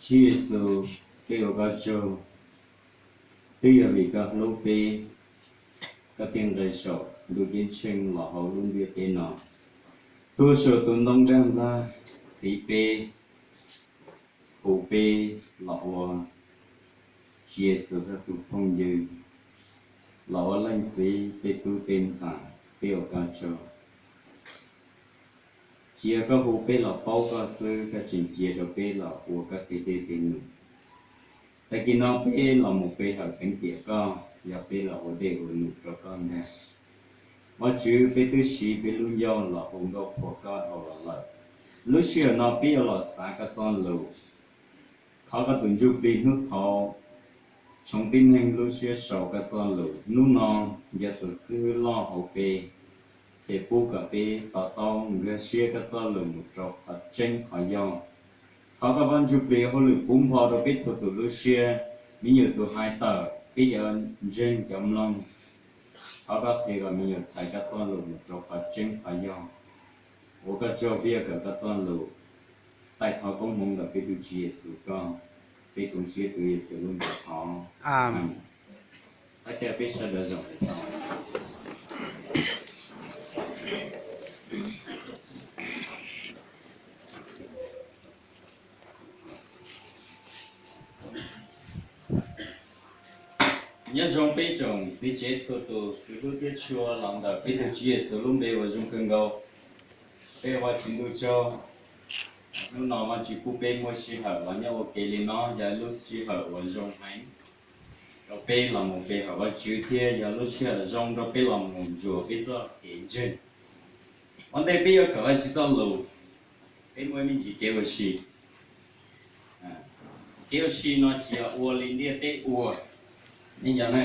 Tswv Yexus, peb ua koj tsaug, twb yog vim koj hlub peb, koj thiaj nqis saum ntuj ceeb tsheej los hauv lub ntiaj teb no, tuag saum tus ntoo dab npab txhiv peb, hu peb los ua Tswv Yexus txoj tus phooj ywg, los ua leej txiv peb tub peb ntxhais, peb ua koj tsaug. Tsis yog koj hu peb los paub koj xwb, koj tseem cia rau peb los ua koj tej dej tej num. Tag kis no peb los mus pe hawm teev tiam koj, yog peb los ua dej ua num rau koj ntag. Vajtswv, peb twb siv peb lub ncauj los hu nkauj qhuas koj dhau los lawm. Lub sij hawm no peb yuav los xav koj txoj lus. Thov koj tus Ntsuj Plig hnub thaud tshoov tib neeg lub siab sau koj txoj lus. Hnub no yog tus xib hwb loj hauv peb, ces pub kom peb to taub nkag siab koj txoj lus mus rau qhov tseeb qhov yog. Thov koj Vaj Ntsuj Plig hauj lwm puv npo rau peb txhua tus lub siab, me nyuam tus hais tawm, peb cov ntseeg cov mloog. Thov koj qhia kom me nyuam txhais koj txoj lus mus rau qhov tseeb qhov yog. Ua koj tsaug peb yuav kawm koj txoj lus. Taij thov koob hmoov ntawm peb tus Tswv Yexus koj. Peb koom siab tuav Yexus lub npe thov. Amees. Thov caw peb sawv daws zaum tes tau. Nyob zoo peb tsoom txiv tsev txhua tus, tus hlub thiab tshua los ntawm peb tus Tswv Yexus lub npe uas zoo kawg nkaus. Peb ua Vajtswv ntuj tsaug, hnub no Vajtswv pub peb muaj sij hawm los nyob ua ke li no yog lub sij hawm uas zoo heev rau peb los mus pe hawm Vajtswv thiab yog lub sij hawm zoo rau peb los mus ntsuas peb txoj kev ntseeg. Ua ntej peb yuav kawm Vajtswv txoj lus, peb muaj ib me ntsis kev ua si. Kev ua si no tsis yog ua li ntiaj teb ua, nej nco ne,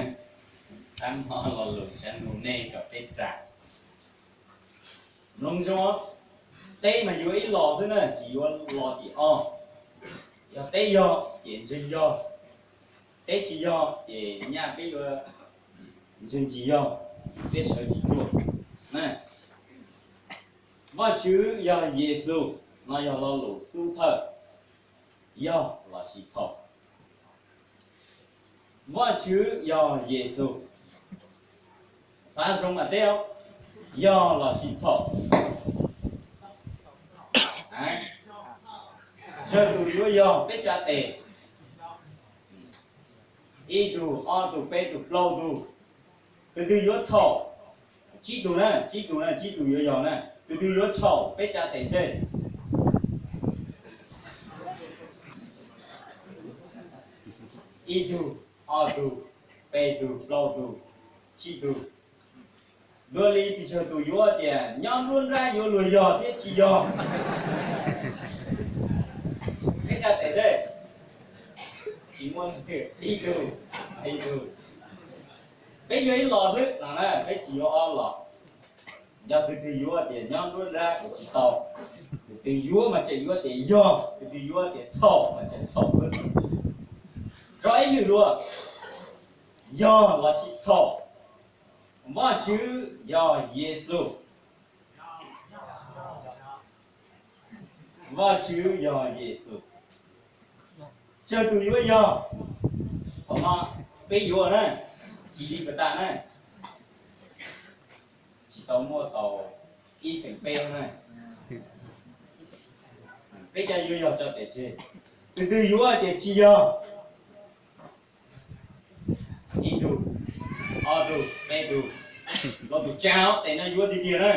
tab hmo lo lus xav nug nej kom peb ras. Mloog zoo, teb mas yuav ib los xwb na, tsis yuav los tim ob. Yog teb yog ces ntseeg yog, teb tsis yog ces nyaj peb yuav ntseeg tsis yog, peb sawv tsis ruaj na. Vajtswv yog Yexus, no yog lo lus xub thawj, yog lossis txhaum. Vajtswv yog Yexus, xav zoo mas teb, yog lossis txhaum. Tsawg tus yuav yog peb tsa tes? Ib tug, ob tug, peb tug, plaub tug. Tus twg yuav txhaum? Tsib tug na, tsib tug na, tsib tug yuav yog na. Tus twg yuav txhaum peb tsa tes seb. Ib tug, ob tug, peb tug, plaub tug, tsib tug. Dua li pes tsawg tus yuav tias nyob nruab nrab yuav luag yog thiab tsis yog? Peb tsa tes seb. Tsis muaj, ib tug, ib tug. Peb yuav ib los xwb no na, peb tsis yuav ob los. Yog tus twg yuav tias nyob nruab nrab kuv tsis tau, tus twg yuav mas tseem yuav tias yog, tus twg yuav tias txhaum mas tseem txhaum xwb. Tso ib lwm dua, yog lossis txhaum? Vajtswv yog Yexus. Vajtswv yog Yexus. Tsawg tus yuav yog? Thaum no peb yuav na, tsis li puas tas na, tsis tau muaj tau ib feem peb na. Peb cov yuav yog tso tes tseg. Tus twg yuav tias tsis yog? Ib tug, ob tug, peb tug, plaub tug, tsa tes no yuav tiag tiag na.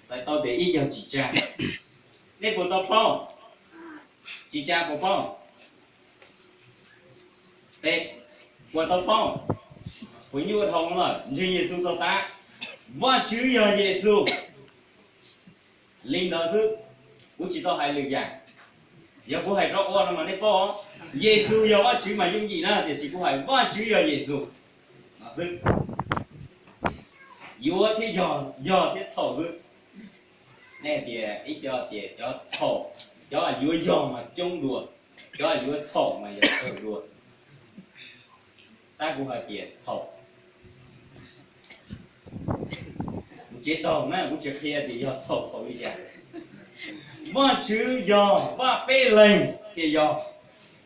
Xaiv tau tias ib co tsis tsa. Nej puas tau paub? Tsis tsa puas paub? Tes, puas tau paub? Puas nyuaj dhau lawm, ntseeg Yexus tau tas. Vajtswv yog Yexus. Li ntawd xwb, kuv tsis tau hais lwm yam. Yog kuv hais rau ua no mas nej paub, Yexus yog Vajtswv mas yooj yim na, tiam sis kuv hais Vajtswv yog Yexus no xwb. Yuav thiab yog, yog thiab txhaum xwb. Nej tias ib co tias cov txhaum, cov yuav yog mas coob dua, cov yuav txhaum mas yog tsawg dua. Tab kuv hais tias txhaum. Kuv tsev taug na, kuv tsis qhia tias yog txhaum txhaum li cas. Vajtswv yog Vaj Peb Leeg thiaj yog.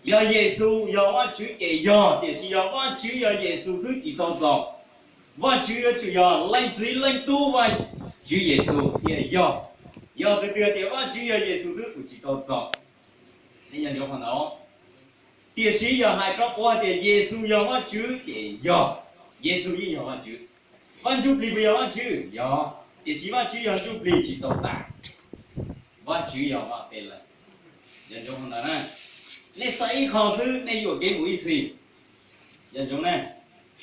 Yog Yexus yog Vajtswv ces yog, tiam sis yog Vajtswv yog Yexus xwb tsis tau txaus. Vajtswv yuav tsum yog Leej Txiv Leej Tub Vajtswv Yexus thiaj yog. Yog tus twg tias Vajtswv yog Yexus xwb kuj tsis tau txaus. Tiam sis yog hais rau kuv hais tias Yexus yog Vajtswv ces yog, Yexus yeej yog Vajtswv. Vaj Ntsuj Plig puas yog Vajtswv? Yog, tiam sis Vajtswv yog Ntsuj Plig tsis tau tas. Vajtswv yog Vaj Peb Leeg. Ntawd, nej xav ib qho xwb nej yuam kev mus ib txhis.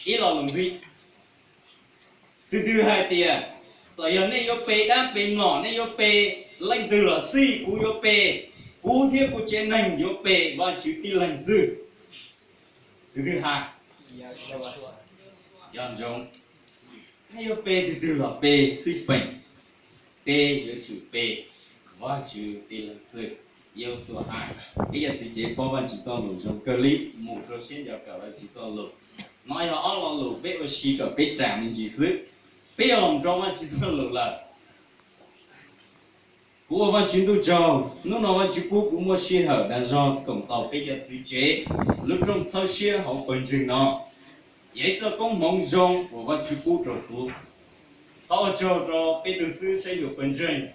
Ib lo lus ntxiv, tus twg hais tias txawm yog nej yuav pe dab pe mlom, nej yuav pe leej twg los xij, kuv yuav pe, kuv thiab kuv tsev neeg yuav pe Vajtswv tib leeg xwb. Tus twg hais? Yog Ntsoov. Nej yuav pe tus twg los pe xij peem, peb yuav tsum pe Vajtswv tib leeg xwb. Yexus hais, peb cov txiv tsev paub Vajtswv txoj lus zoo kawg li, mus rau siab nco kawm Vajtswv txoj lus. No yog ob lo lus peb ua si kom peb ras me ntsis xwb. Peb yuav los nrog Vajtswv txoj lus lawm. Kuv ua Vajtswv ntuj tsaug, hnub no Vajtswv pub kuv muaj sij hawm dag zog koom tau peb cov txiv tsev lub rooj txhawb siab hauv pawg ntseeg no. Yog ib txoj koob hmoov zoo uas Vajtswv pub rau kuv. Thov ua tsaug rau peb tug xib hwb saib xyuas pawg ntseeg,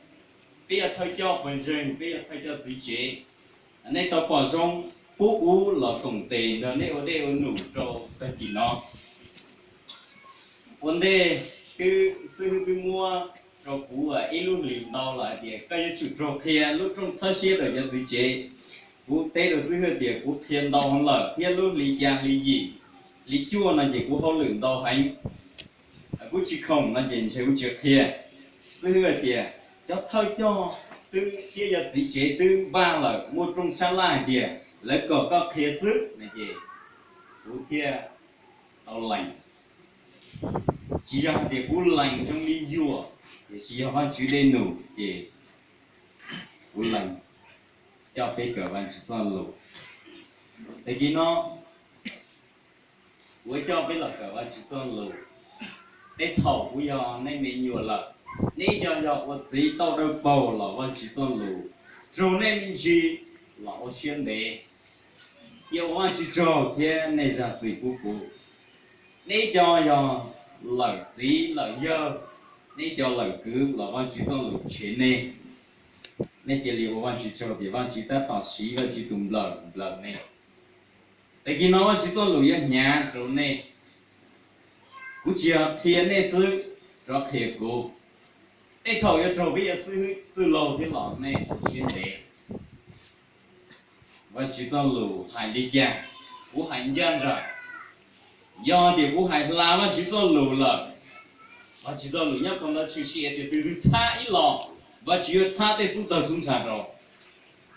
peb cov thawj coj pawg ntseeg, peb cov thawj coj txiv tsev. Nej tau pom zoo pub kuv los koom tes nrog nej ua dej ua num rau tag kis no. Ua ntej twb xib hwb twb muab rau kuv ib lub hlis ntau lawm hais tias koj yuav tsum raug qhia lub rooj txhawb siab rau cov txiv tsev. Kuv teb rau xib hwb tias kuv qhia ntau heev lawm thiab lub hli xya hli yim hli cuaj no ces kuv hauj lwm ntau heev, kuv tsis khoom no ces ntshe kuv tsis qhia. Xib hwb hais tias cov thawj coj twb thiab yog txiv tsev twb npaj lawm, muaj rooj sab laj hais tias lawv kom koj qhia xwb no ces kuv thiaj tau lees. Tsis yog hais tias kuv lees zoo li yuam, tiam sis yog Vajtswv dej num ces kuv lees coj peb kawm Vajtswv txoj lus. Tag kis no kuv coj peb los kawm Vajtswv txoj lus. Tej thaum kuv yog nej me nyuam lawm, nej ib co yog ua txiv tauj dawb paug los Vajtswv txoj lus raug nej me ntsis los ua siab ntev. Cia ua Vajtswv tsaug thiab nej zam txim pub kuv. Nej ib co yog lawm txiv lawm yawg, nej ib co lawm kwv los Vajtswv txoj lus tshev nej. Nej cia li ua Vajtswv tsaug tias Vajtswv tab tom siv Vajtswv tus nplawm nplawm nej. Tag kis no Vajtswv txoj lus yuav hnyav rau nej. Kuv tsis yog qhia nej xwb, rov qhia kuv. Tej thaum yuav raug peb yog xib hwb txwj laug thiab los nej ua siab ntev. Vajtswv txoj lus hais li cas, kuv hais ncaj nraim. Yog tias kuv hais hla Vajtswv txoj lus lawm, Vajtswv txoj lus nyob phau ntawv tshwm sim tias tus twg txhab ib los, Vajtswv yuav txhab tej xub tawg xub ntsha rau.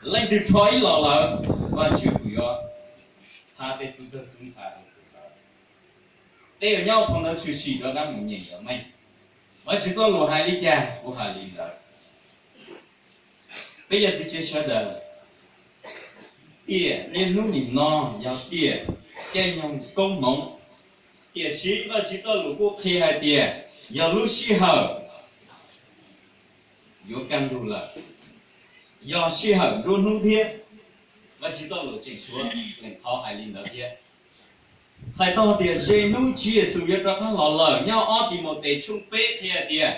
Leej twg rho ib los lawm, Vajtswv kuj yuav txhab tej xub tawg xub ntsha rau tus ntawd. Peb yuav nyob phau ntawv tshwm sim rov qab mus nyeem cov meej. Vajtswv txoj lus hais li cas kuv hais li ntawd. Peb yog txiv tsev sawv daws, tiam niaj hnub nim no yog tiam caij nyoog koob hmoov, tiam sis Vajtswv txoj lus kuj qhia hais tias yog lub sij hawm yuav kaj ntug lawm, yog sij hawm nruab hnub thiab. Vajtswv txoj lus tseem suav lees qhov hais li ntawd thiab. Txhais tau tias ze hnub Tswv Yexus yuav rov qab los lawm, nyob ob Timautes tshooj peb qhia hais tias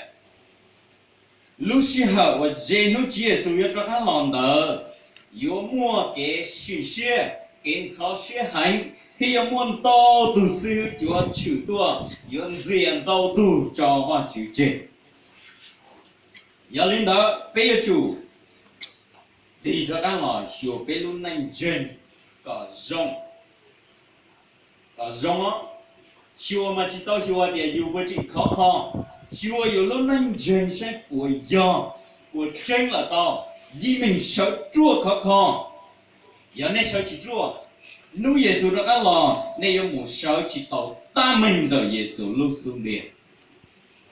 lub sij hawm uas ze hnub Tswv Yexus yuav rov qab los ntawd, yuav muaj kev sim siab, kev ntxhov siab heev, thiab yuav muaj ntau tus xib hwb cuav tshwm tuaj yuav ntxias ntau tug tso Vajtswv tseg. Yog li ntawd peb yuav tsum tig rov qab los xyuas peb lub neej ntseeg kom zoo, kom zoo. Xyuas mas tsis tau xyuas tias yus puas tseem khov kho, xyuas yus lub neej ntseeg saib puas yog, puas tseeb lawm tau. Yij meeg sawv ruaj khov kho. Yog nej sawv tsis ruaj, hnub Yexus rov qab los nej yuav mus sawv tsis tau tab meeg ntawm Yexus lub xub ntiag.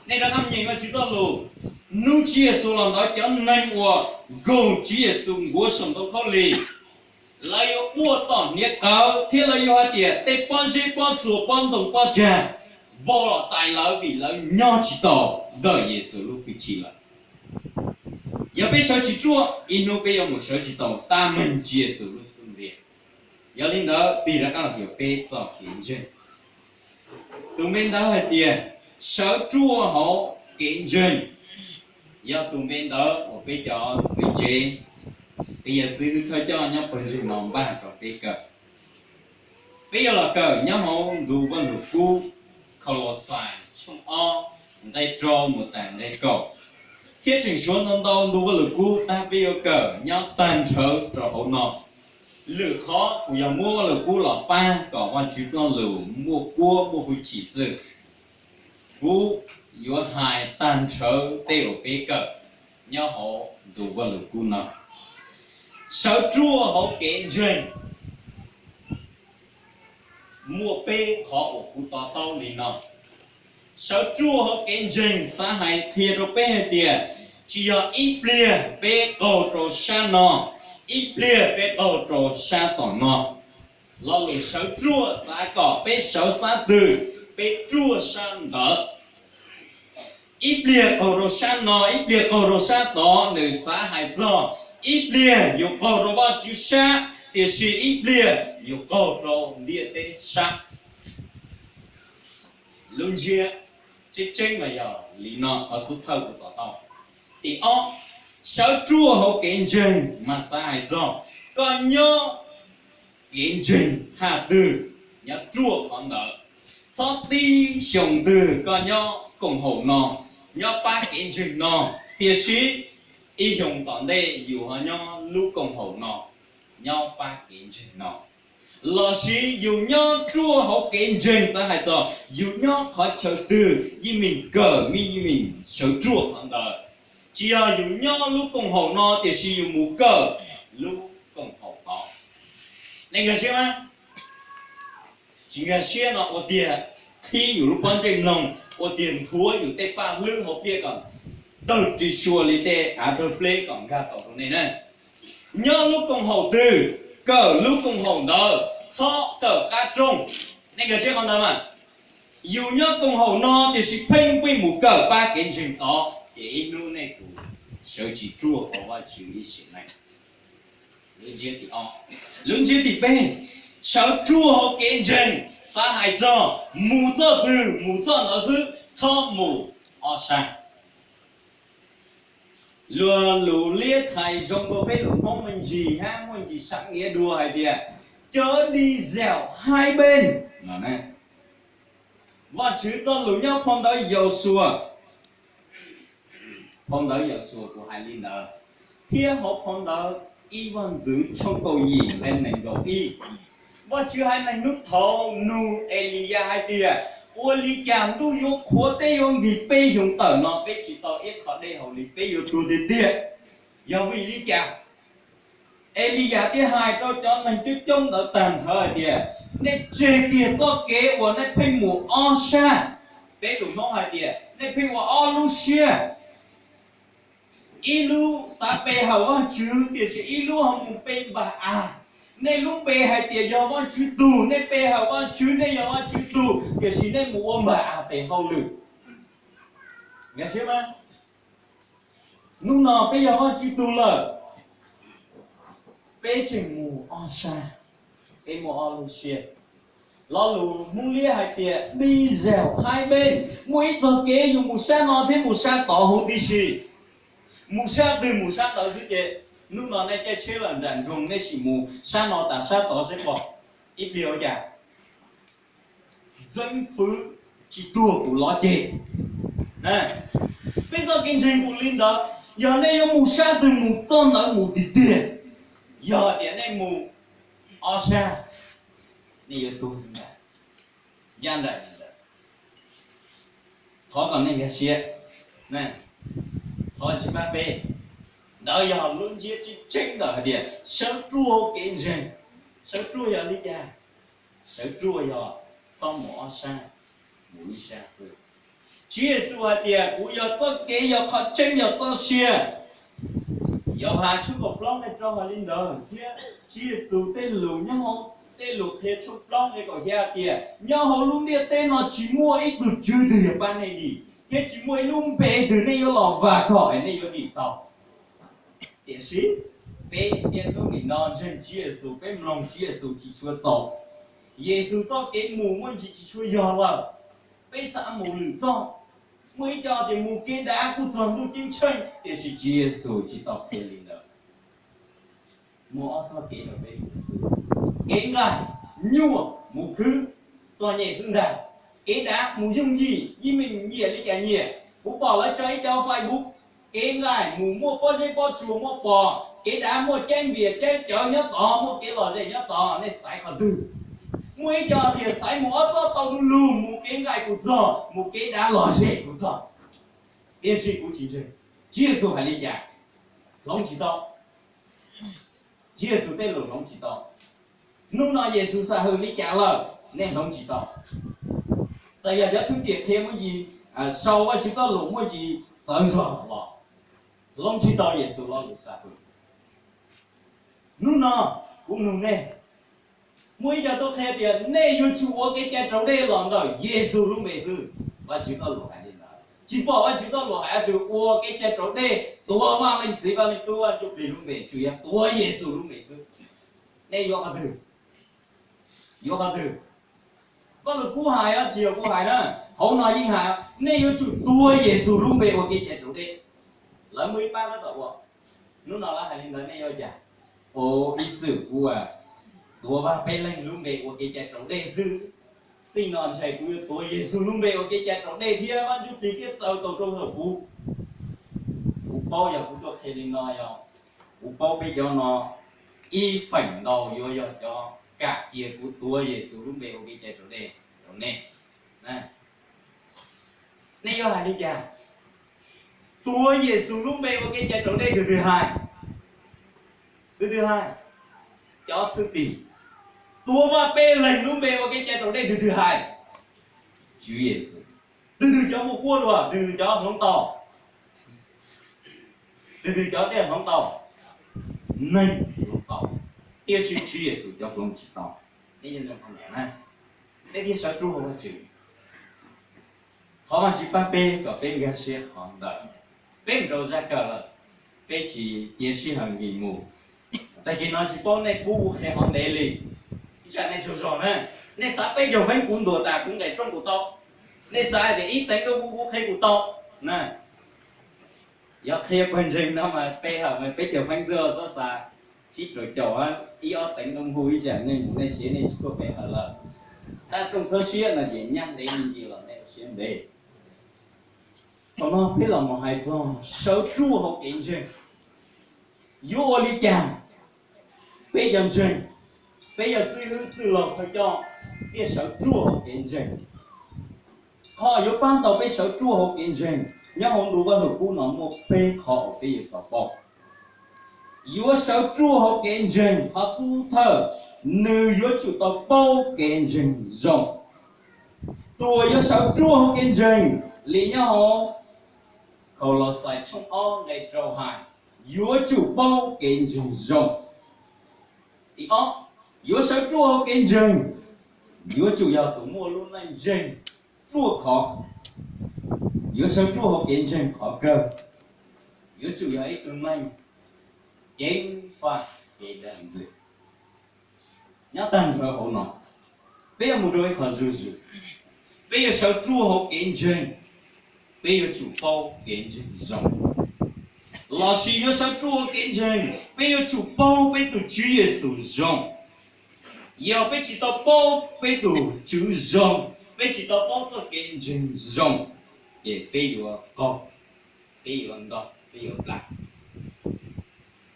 Nej rov qab nyeem Vajtswv txoj lus, hnub Tswv Yexus los ntawd cov neeg uas nkaug Tswv Yexus nkuav saum ntoo khaub lig, lawv yuav quaj tom hniav qawv thiab lawv yuav hais tias tej pob zeb pob txuas pob ntoo pob tsag vau los tais lawv vim lawv nyob tsis tau ntawm Yexus lub hwj chim lawm. Yog peb sawv tsis ruaj, ib hnub peb yuav mus sawv tsis tau tab meeg Tswv Yexus lub xub ntiag. Yog li ntawd, tig rov qab los yuav peb txoj kev ntseeg. Tus npe ntawd hais tias, sawv ruaj hauv kev ntseeg, yog tus npe ntawd uas peb cov txiv tsev, peb yawm txiv hwj thawj coj nyob pawg ntseeg no npaj rau peb kawm. Peb yuav los kawm nyob hauv ntu Vaj Lug Kub Kaulauxais tshooj ob, nqe rau mus tas nqe kaum, thiab tseem suav ntau ntau ntu Vaj Lug Kub tab peb yuav kawm nyob tag nrho rau hauv no. Lwm qhov kuv yog muab Vaj Lug Kub los pab kom Vajtswv txoj lus muaj kuab muaj hwj chim xwb. Kuv yuav hais tag nrho tej uas peb kawm nyob hauv ntu Vaj Lug Kub no. Sawv ruaj hauv kev ntseeg, muaj peb qhov uas kuv to taub li no. Sawv ruaj hauv kev ntseeg xav hais qhia rau peb hais tias, tsis yog ib pliag peb qaug rau sab no, ib pliag peb qaug rau sab tom no. Lo lus sawv ruaj xav kom peb sawv sab twg, peb ruaj sab ntawd. Ib pliag qaug rau sab no, ib pliag qaug rau sab tod, nws xav hais txog ib pliag yus qaug rau Vajtswv sab, tiam sis ib pliag yus qaug rau ntiaj teb sab. Lub ntsiab tseeb tseeb mas yog li no, qhov xub thawj kuv to taub. Tim ob, sawv ruaj hauv kev ntseeg mas xav hais txog koj nyob kev ntseeg thaj twg, nyob ruaj qhov ntawd. Txhob tib xyoo twg koj nyob koom haum no, nyob pab kev ntseeg no, tiam sis ib xyoo tom ntej yus ho nyob lub koom haum no, nyob pab kev ntseeg no. Lossis yus nyob ruaj hauv kev ntseeg xav hais txog yus nyob qhov chaw twg yeej meem kawm, yeej meem sawv ruaj qhov ntawd. Tsis yog yus nyob lub koom haum no tiam sis yus mus kawm lub koom haum tod. Nej nkag siab mas? Tsis nkag siab no ua tiag, qhib yus lub pob ntsej mloog, ua tiag nthuav yus tej paj hlwb hauv pliaj kom tawg ris sua li tej av tawg pleb kom nkag tau rau nej na. Nyob lub koom haum twg, kawm lub koom haum ntawd, txhob kawm qab rooj. Nej nkag siab qhov ntawd mas? Yus nyob koom haum no tiam sis pheej pheej mus kawm pab kev ntseeg tod, ces ib hnub nej tus sawv tsis ruaj hauv Vajtswv ib sim neej. Lub ntsiab tim peb, sawv ruaj hauv kev ntseeg xav hais txog mus txoj twg mus txoj ntawd xwb, txhob mus ob sab. Luag lus liab txhais zoo dua peb lus Hmoob me ntsis hab muaj ntsis sam niav dua hais tias, chớ đi dẹo hai bên. Vajtswv txoj lus nyob phau ntawv Yausuas, phau ntawv Yausuas kuv hais li ntawd, thiab hauv phau ntawv Ib Vaj Ntxwv tshooj kaum yim nqe nees nkaum ib. Vajtswv haiv neeg hnub thaud nug Eliyas hais tias, ua li cas ntuj yuav qhuav teb yuav nkig peb xyoos tawm no peb tsis tau ib qho dej haus li, peb yuav tuag tiag tiag, yog vim li cas? Eliyas thiaj hais rau cov neeg coob coob ntawd tag nrho hais tias, nej tseg kiag txoj kev uas nej pheej mus ob sab. Peb lus Hmoob hais tias nej pheej ua ob lub siab. Ib lub xav pe hawm Vajtswv tiam sis ib lub ho mus pe npam av. Nej lub npe hais tias yog Vajtswv tug, nej pe hawm Vajtswv, nej yog Vajtswv tug, tiam sis nej mus ua npam av tes hauj lwm. Nkag siab mas? Hnub no peb yog Vajtswv tug lawm, peb tseem mus ob sab, peb muaj ob lub siab. Lo lus Hmoob Liab hais tias đi dẹo hai bên, muaj ib txoj kev yus mus sab no thiab mus sab tod huv tib si. Mus sab twg mus sab tod xwb ces hnub no nej caij tsheb los nram nroog nej sim mus sab no tas sab tod seb pom ib pliag ua cas. Ntxeev fwv tsis tuag kuv lov ceg. Peb txoj kev ntseeg kuj li ntawd, yog nej yuav mus sab twg mus txoj ntawd mus tiag tiag. Yog tias nej mus ob sab, nej yuav tuag ntag. Ncaj nraim li ntawd. Thov kom nej nkag siab, thov tsis pab peb. Ntawd yog lub ntsiab tseeb tseeb ntawm hais tias sawv ruaj kev ntseeg. Sawv ruaj yog li cas? Sawv ruaj yog txhob mus ob sab, mus ib sab xwb. Tswv Yexus hais tias kuv yog txoj kev, yog qhov tseeb, yog txoj sia. Yauhas tshooj kaum plaub nqe rau hais li ntawd thiab. Tswv Yexus tej lus nyob hauv tej lus qhia tshooj plaub nqe kaum xya tias nyob hauv lub ntiaj teb no tsis muaj ib tug tswv twg yuav pab nej dim, thiab tsis muaj ib lub npe twg nej yuav los vam khom es nej yuav dim tau. Tiam sis peb niaj hnub nim no ntseeg Tswv Yexus, peb mloog Tswv Yexus tsis tshua txaus. Yexus txoj kev mus muaj ntsis tsis tshua yog lawm, peb xav mus lwm txoj. Muaj ib co tias mus kev dav kuj txog ntuj ceeb tsheej, tiam sis Tswv Yexus tsis tau qhia li ntawd. Muaj ob txoj kev rau peb mus xwb: kev nqaij, nyuaj, mus khwv, txom nyem xwb ntag. Kev dav, mus yooj yim, yeej meem nyiam li cas nyiam. Kuv pom lawv tso ib co Facebook, kev nqaij mus muaj pob zeb pob tsuas muaj pos, kev dav muaj caij npias caij cawv nyob tod, muaj kev lom zem nyob tod. Nej xaiv qhov twg? Muaj ib co tias xaiv mus ob txoj tau du lug, mus kev nqaij kuj txog, mus kev dav lom zem kuj txog. Tiam sis kuv tsis ntseeg. Tswv Yexus hais li cas? Hloov tsis tau. Tswv Yexus tej lus hloov tsis tau. Hnub no Yexus sam hwm li cas lawm, nej hloov tsis tau. Txawm yog cov thwj tim qhia muaj ntsis, sau Vajtswv txoj lus muaj ntsis txawv zog los, hloov tsis tau Yexus lo lus sam hwm. Hnub no kuv nug nej, muaj ib co tuaj qhia tias nej yuav tsum ua kev cai raus dej los ntawm Yexus lub npe xwb. Vajtswv txoj lus hais li ntawd, tsis pom Vajtswv txoj lus hais leej twg ua kev cai raus dej tuav Vaj Leej Txiv, Vaj Leej Tub, Vaj Ntsuj Plig lub npe, tsuas yog tuav Yexus lub npe xwb. Nej yuav qhov twg? Yuav qhov twg? Vaj Lug Kub hais, tsis yog kuv hais na, hauv no yeej hais, nej yuav tsum tuav Yexus lub npe ua kev cai raus dej. Lawv muaj ib pab tab tom ua, hnub no lawv hais li ntawd nej yuav cas? Ib txwm kuv tuav Vaj Peb Leeg lub npe ua kev cai raus dej xwb, txij no ntshai kuv yuav tuav Yexus lub npe ua kev cai raus dej thiab Vaj Ntsuj Plig thiaj txaws tau rau saum kuv. Kuv paub yog kuv tuaj qhia li no yog, kuv paub peb cov no ib feem ntau yuav yog cov kam cia kuv tuav Yexus lub npe ua kev cai raus dej rau nej. Nej yuav hais li cas? Tuav Yexus lub npe ua kev cai raus dej tus twg hais? Tus twg hais? Cov thwj tim. Tuav Vaj Peb Leeg lub npe ua kev cai raus dej tus twg hais? Tswv Yexus. Tus twg cov muaj kuab dua? Tus twg cov hloov tau? Tus twg cov thiaj hloov tau? Neeg hloov tau, tiam sis Tswv Yexus cov hloov tsis tau. Nej thiaj sawv ruaj hauv Vajtswv. Thov Vajtswv pab peb kom peb nkag siab qhov ntawd. Peb mus rau zaj kawg lawm, peb tsis cia sij hawm nkis mus. Tag kis no tsis paub nej pub kuv qhia qhov ntev li, ib tsam nej tsaug zog na. Nej xav peb caug feeb kuv ntuas tas kuv nqes rooj kuv tau. Nej xav hais tias ib teev ntuj kuv qhia kuv tau na. Yog qhia pawg ntseeg no mas peb hawm mas peb caug feeb xwb, txhob xav tsib rau caum, ib ob teev ntuj hu ib tsam nej mus nej tsev nej tsis tuaj pe hawm lawm. Tab rooj txhawb siab no ces nyab ntev me ntsis los nej ua siab ntev. Thaum no peb los mus hais txog sawv ruaj hauv kev ntseeg. Yuav ua li cas peb cov ntseeg, peb yog xib hwb txwj laug thawj coj thiaj sawv ruaj hauv kev ntseeg? Qhov yuav pab tau peb sawv ruaj hauv kev ntseeg, nyob hauv ntu Vaj Lug Kub no muaj peb qhov uas peb yuav tau paub. Yuav sawv ruaj hauv kev ntseeg, qhov xub thawj, nws yuav tsum tau paub kev ntseeg zoo. Tus uas yuav sawv ruaj hauv kev ntseeg, li nyob hauv Kaulauxais tshooj ob nqe rau hais, yuav tsum paub kev ntseeg zoo. Tim ob, yuav sawv ruaj hauv kev ntseeg, yuav tsum yog tus muaj lub neej ntseeg ruaj khov. Yuav sawv ruaj hauv kev ntseeg qhov kawg, yuav tsum yog ib tug neeg ceev faj kev dag ntxwg. Nyob tag nrho hauv no, peb yuav mus rau ib qho zuj zus. Peb yuav sawv ruaj hauv kev ntseeg, peb yuav tsum paub kev ntseeg zoo. Lossis yuav sawv ruaj hauv kev ntseeg, peb yuav tsum paub peb tus Tswv Yexus zoo. Yog peb tsis tau paub peb tus Tswv zoo, peb tsis tau paub txoj kev ntseeg zoo, ces peb yuav qaug, peb yuav ntog, peb yuav plam.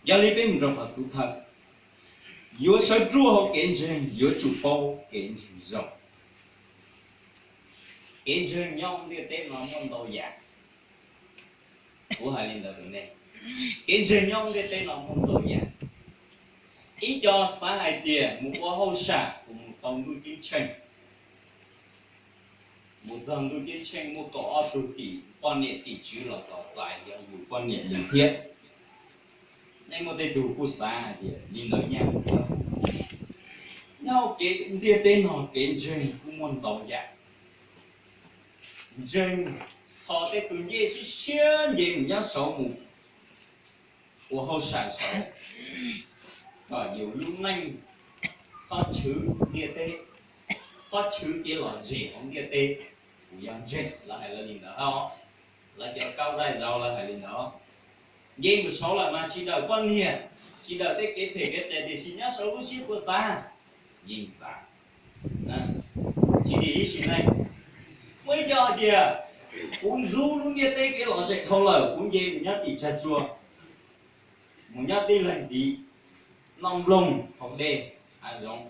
Yog li peb mus rau qhov xub thawj, yuav sawv ruaj hauv kev ntseeg yuav tsum paub kev ntseeg zoo. Kev ntseeg nyob ntiaj teb no muaj ntau yam. Kuv hais li ntawd rau nej, kev ntseeg nyob ntiaj teb no muaj ntau yam. Ib co xav hais tias mus ua hauj sam kuv mus tau ntuj ceeb tsheej. Mus txog ntuj ceeb tsheej muaj kaum ob tug tim poj niam tim tswv los tos txais yog yus poj niam li thiab. Nej muaj tej tug kuj xav hais tias li ntawd nyaj thiab. Nyob kev ntiaj teb no kev ntseeg kuj muaj ntau yam. Ntseeg txog tej tus ncej siab siab nce mus nyob saud mus, ua hauj sam saud, kom yus lub neej txhob chwv ntiaj teb, txhob chwv kev lom zem hauv ntiaj teb. Kuv yog ntseeg, lawv hais lawv li ntawd os. Lawv cov kaub dai zauv lawv hais li ntawd. Nce mus saud lawm mas tsis dawm poj niam, tsis dawm tej kev phem kev qias, tiam sis nyob saud lub siab puas xav? Yeej xav. Tsis dim ib sim neej, muaj ib co hais tias, kuv ntxub lub ntiaj teb kev lom zem dhau lawm, kuv nce mus nyob tim tsag tsua, mus nyob tij leeg tid, noj nplooj haus dej, hav zoov,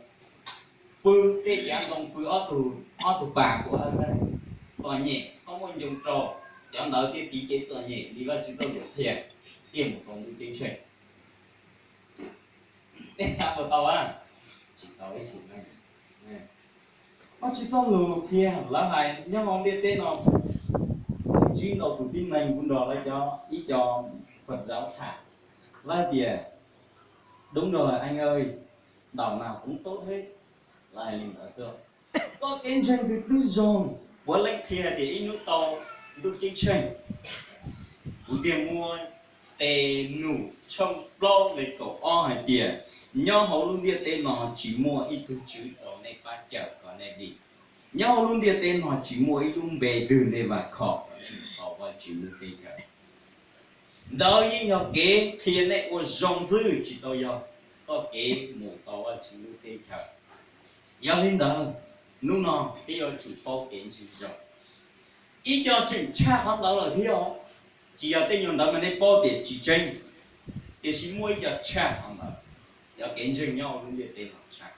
pw tej cav ntoo, pw ob tug pas puas ab xab, txom nyem, txhob muaj ncoo rau. Cov ntawd thiaj tiv kev txom nyem li Vajtswv txoj lus qhia, thiaj mus tau ntuj ceeb tsheej. Nej xav puas tau? Tsis tau ib sim neej. Vajtswv txoj lus qhia lawv hais nyob hauv ntiaj teb no, ntsib ntau tus tib neeg, kuv nrog lawv cov, ib co Phật giáo tham, lawv tias, đúng rồi anh ơi, đảo nào cũng tốt hết, lawv hais li ntawd xwb. Txoj kev ntseeg twg twb zoo, puav leej qhia hais tias ib hnub tau ntuj ceeb tsheej. Kuv thiaj muab tes num tshooj plaub nqe kaum ob hais tias, nyob hauv lub ntiaj teb no tsis muaj ib tug tswv rau nej pab cawm kom nej dim. Nyob hauv lub ntiaj teb no tsis muaj ib lub npe twg nej vam khom kom nej mus tau Vajtswv lub teb chaws. Ntawd yeej yog kev qhia nej ua zoo xwb, tsis tau yog txoj kev mus tau Vajtswv lub teb chaws. Yog li ntawd, hnub no peb yuav tsum paub kev ntseeg zoo. Ib co tseem tshaj qhov ntawd lawm thiab os. Tsis yog tej nyuag ntawd mas nej paub tias tsis tseeb, tiam sis muaj ib co tshaj qhov ntawd. Yog kev ntseeg nyob hauv lub ntiaj teb no tshaj.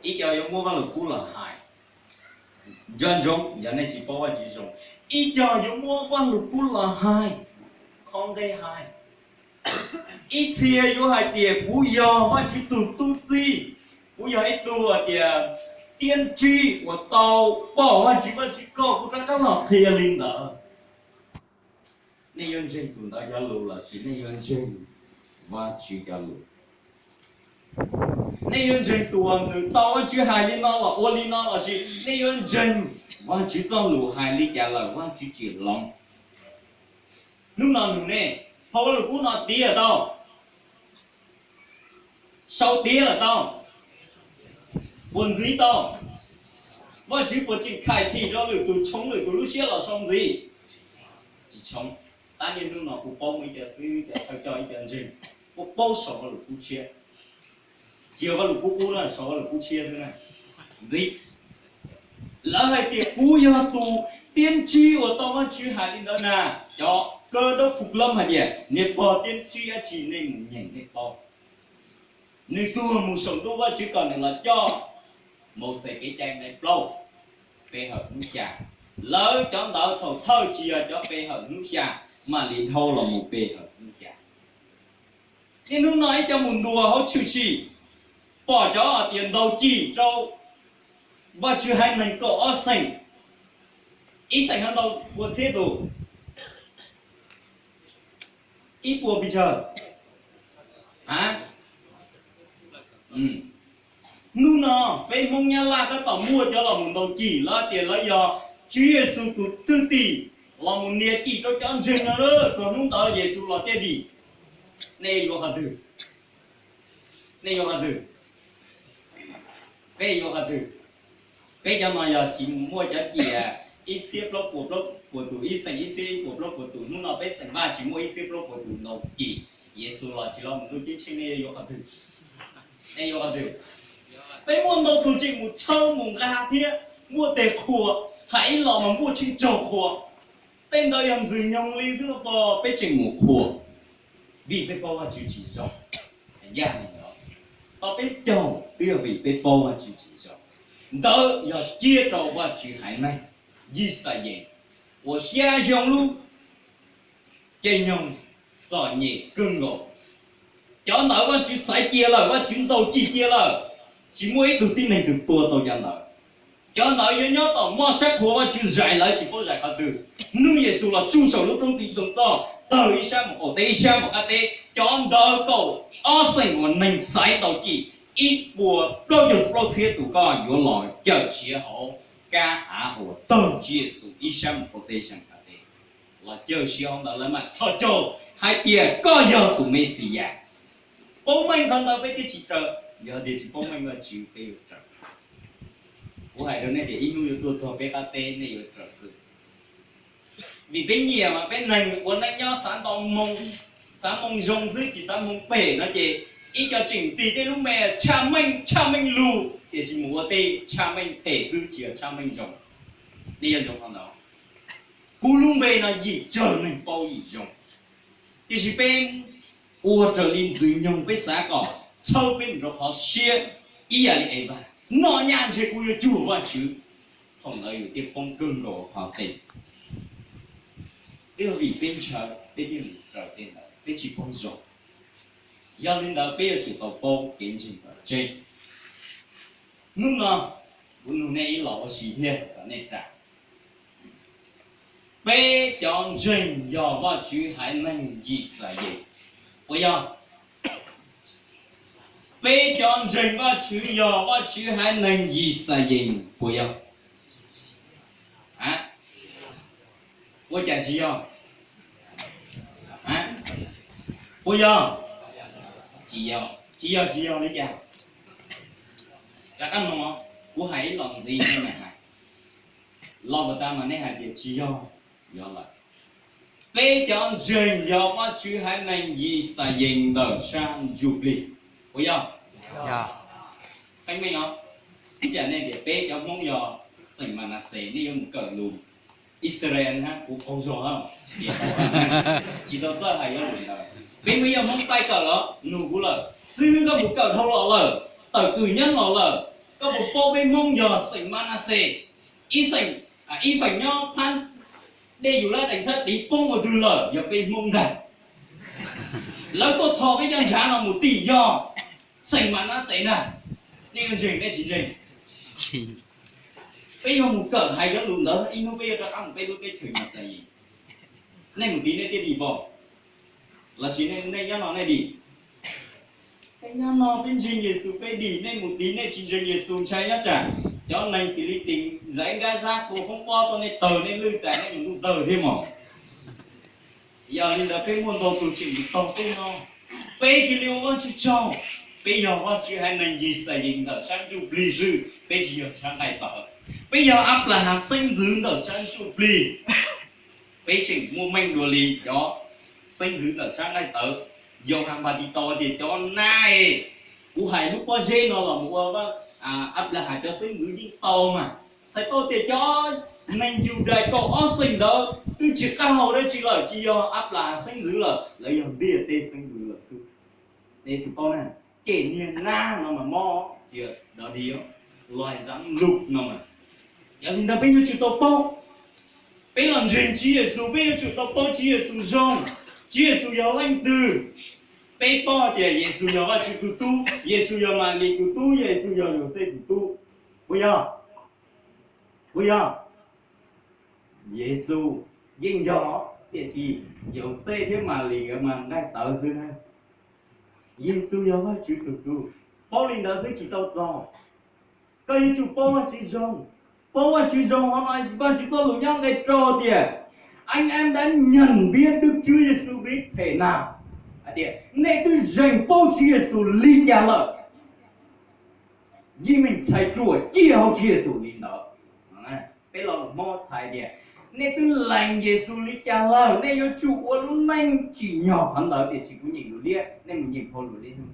Ib co yuav muab Vaj Lug Kub los hais, nco ntsoov yog nej tsis paub Vajtswv zoo. Ib co yuav muab Vaj Lug Kub los hais, qhov nqe hais. Ib txhia yuav hais tias kuv yog Vajtswv tus tub txib, kuv yog ib tug hais tias tiab ntsib uas tau pom Vajtswv, Vajtswv kom kuv rov qab los qhia li ntawd. Nej yuav ntseeg tus ntawd cov lus lossis nej yuav ntseeg Vajtswv cov lus? Nej yuav ntseeg tus uas nws tau Vajtswv hais li no los ua li no lossis nej yuav ntseeg Vajtswv txoj lus hais li cas lawm Vajtswv tsis hloov? Hnub no nug nej, phau Vaj Lug Kub no tiav tau, sau tiav lawm tau, puas ntxiv tau? Vajtswv puas tseem khais thim rau lwm tus, tshoov lwm tus lub siab los sau ntxiv? Tsis tshoov. Tab niaj hnub no kuv paub muaj ib co xib hwb, cov thawj coj, ib co ntseeg, kuj paub sau Vaj Lug Kub tshiab. Tsis yog Vaj Lug Kub qub na, sau Vaj Lug Kub tshiab xwb na. Ntxiv, lawv hais tias kuv yog tus tiab ntsib uas tau Vajtswv hais li ntawd na. Cov Cơ Đốc Phục Lâm hais tias niag pog tiab ntsib dab tsi nej mus nyeem nej paub. Nws tuag mus saum ntuj, Vajtswv kom nws los coj Mauxes kev cai nqe plaub, pe hawm hnub xya. Lawv cov ntawd thaum thawj tsis yog cov pe hawm hnub xya, mam li dhau los mus pe hawm hnub xya. Niaj hnub no ib co mus ntuas hauv tshwm sim, pom cov hais tias ntaus cim rau Vajtswv haiv neeg kaum ob xeem, ib xeem ho ntau pua txhiab tus, ib puas pes tsawg? A, hnub no peb Hmoob Nyab Laj tab tom muaj cov los mus ntaus cim, lawv tias lawv yog Tswv Yexus tus thwj tim, los mus nias cim rau cov ntseeg no, txog hnub ntawd Yexus los thiaj dim. Nej yuav qhov twg? Nej yuav qhov twg? Peb yuav qhov twg? Peb cov no yog tsis mus muaj cov cim ib txhiab plaub puas plaub puas tus, ib xeem ib txhiab ib puas plaub puas tus, hnub no peb xeem Vaj tsis muaj ib txhiab plaub puas tus ntaus cim, Yexus los tsis los mus ntuj ceeb tsheej, nej yuav qhov twg? Nej yuav qhov twg? Peb muaj ntau tus tseem mus txhawb mus nqa thiab muaj tes qhuas, hais ib los mas npuaj tsheej tsaug qhuas. Tej ntawd yog ntxwg nyoog li xwb los pom peb tseem mus qhuas, vim peb paub Vajtswv tsis zoo. Yaj li ntawd, tau peb caug twb yog vim peb paub Vajtswv tsis zoo. Ntawd yog cia rau Vajtswv haiv neeg Yixalayees uas xya xyoo lub caij nyoog txom nyem kawg nkaus. Cov ntawd Vajtswv xaiv cia lawm, Vajtswv ntaus cim cia lawm, tsis muaj ib tug tib neeg twg tua tau cov ntawd. Cov ntawd yuav nyob tom moj sab qhua, Vajtswv zais lawv tsis paub zais qhov twg. Hnub Yexus los tsuj saum lub roob tij tooj toj, tawg ib sab mus qaum teb ib sab mus qab teb. Cov ntawd kaum ob xeem uas neeg xaiv ntaus cim, ib puas plaub caug plaub txhiab tus koj yuav los cawm siav hauv kab av uas tawg Tswv Yexus ib sab mus qaum teb sab qab teb. los cawm siv hauv ntawd lawv mam txhos caug hais tias koj yog tus Mexiyas. Paub meej qhov ntawd peb thiaj tsis raws, yog tias tsis paub meej Vajtswv peb yuav raws. Kuv hais rau nej tias ib hnub yuav tuaj txog peb qab teb nej yuav raws xwb. Vim peb nyiam mas peb neeg ua neej nyob xav nto moo, xav moo zoo xwb tsis xav moo phem no ces ib co tseem tig tej lub me tshaj meej tshaj meej lug tiam sis mus ua tej tshaj meej phem xwb tsis yog tshaj meej zoo. Nej yuav ntsoov qhov ntawd. Kuv lub npe no yim tsawg neeg paub yim zoo, tiam sis peb ua raws li ntxwg nyoog peb xav kom txhawb peb mus rau qhov siab ib yam li Evas, noj nyaj ntshe kuv yuav cuag Vajtswv. Thaum ntawd yus thiaj poob kawg nkaus qhov tes. Twb yog vim peb ntshaw peb thiaj mus raws tej ntawd, peb tsis paub zoo. Yog li ntawd peb yuav tsum tau paub kev ntseeg kom tseeb. Hnub no kuv nug nej ib los ua si thiab kom nej ras. Peb cov ntseeg yog Vajtswv haiv neeg Yixalayees puas yog? Peb cov ntseeg Vajtswv yog Vajtswv haiv neeg Yixalayees puas yog? A, ua cas tsis yog? A, puas yog? Tsis yog, tsis yog, tsis yog li cas? Rov qab no, kuv hais ib los ntxiv nej mam hais. Los puas tas mas nej hais tias tsis yog, yog lawm. Peb cov ntseeg yog Vajtswv haiv neeg Yixalayees ntawm sab ntsuj plig puas yog? Qeeb meej os. Ib tsam nej tias peb cov Hmoob yog xeem Manaxes, nej yuav mus kawm lus Israel hab kuv qaug zog, tsis tau txawj hais yuav lus ntawd. Peb muaj ib yog Hmoob tais kawm los nug kuv lawm, xib hwb koj mus kawm dhau los lawm, tawm kws nyob los lawm, koj puas paub peb Hmoob yog xeem Manaxes, ib xeem, ib feem nyob phab dej Yus Laj Dees sab tid poob ua twg lawm, yog peb Hmoob ntag. Lawv tuaj tho peb cov ntshav no mus tim yog xeem Manaxes ntag. Nej yuav ntseeg nej tsis ntseeg? Peb yuav mus kawm hais cov lus ntawd, ib hnub peb yuav rov qab mus peb lub teb chaws Yixalayees. Nej mus tid nej thiaj dim pom, lossis nej nyob no nej dim? Peb nyob no peb ntseeg Yexus peb dim, nej mus tid nej tsis ntseeg Yexus ntshai nyob tsam cov neeg Filitees zaiv Nkaj Zab tua foob pob tuaj nej tawg nej lwj tas nej mus ntuj tawg thiab mog. Yog li ntawd peb muaj ntau tus tseem mus taug peb no, peb cia li ua Vajtswv tsaug. Peb yog Vajtswv haiv neeg Yixalayees ntawm sab ntsuj plig xwb, peb tsis yog sab nqaij tawv. Peb yog Anplaham xeeb ntxwv ntawm sab ntsuj plig. Peb tseem muaj meej dua li cov xeeb ntxwv ntawm sab nqaij tawv. Yauhas Npatitaus tias cov nab es, kuv hais lub pob zeb no los mus ua Anplaham cov xeeb ntxwv yeej tau mas. Txhais tau tias cov neeg Yudais kaum ob xeem ntawd twb tsis qab hau dab tsi lawm, tsis yog Anplaham xeeb ntxwv lawm, lawv yog ntiaj teb xeeb ntxwv lawm xwb. Nej tsis paub na, ces niag nab no mas mob tias dog dig, lois zam lug no mas. Yog li ntawd peb yuav tsum tau paub. Peb los ntseeg Tswv Yexus peb yuav tsum tau paub Tswv Yexus zoo, Tswv Yexus yog leej twg. Peb paub tias Yexus yog Vajtswv tus tub, Yexus yog Malis tus tub, Yexus yog Yauxej tus tub. Puas yog? Puas yog? Yexus yeej yog, tiam sis Yauxej thiab Malis nkawd mas nqaij tawv xwb na. Yexus yog Vajtswv tus tub, paub li ntawd xwb tsis tau txaus. Koj yuav tsum paub Vajtswv zoo. Paub Vajtswv zoo no, Vajtswv txoj lus nyob nqe rau tias, Anh em đã nhận biết Đức Chúa Giêsu Christ thế nào? Hais tias nej twb zeem paub Tswv Yexus li cas lawm? Yeej meem txhais ruam ciaj hauv Tswv Yexus li ntawd. Peb lo lus Hmoob txhais tias, nej twb lees Yexus li cas lawm, nej yuav tsum ua lub neej tsim nyog qhov ntawd. Tiam sis kuv nyeem lus liab, nej mus nyeem phau lus liab.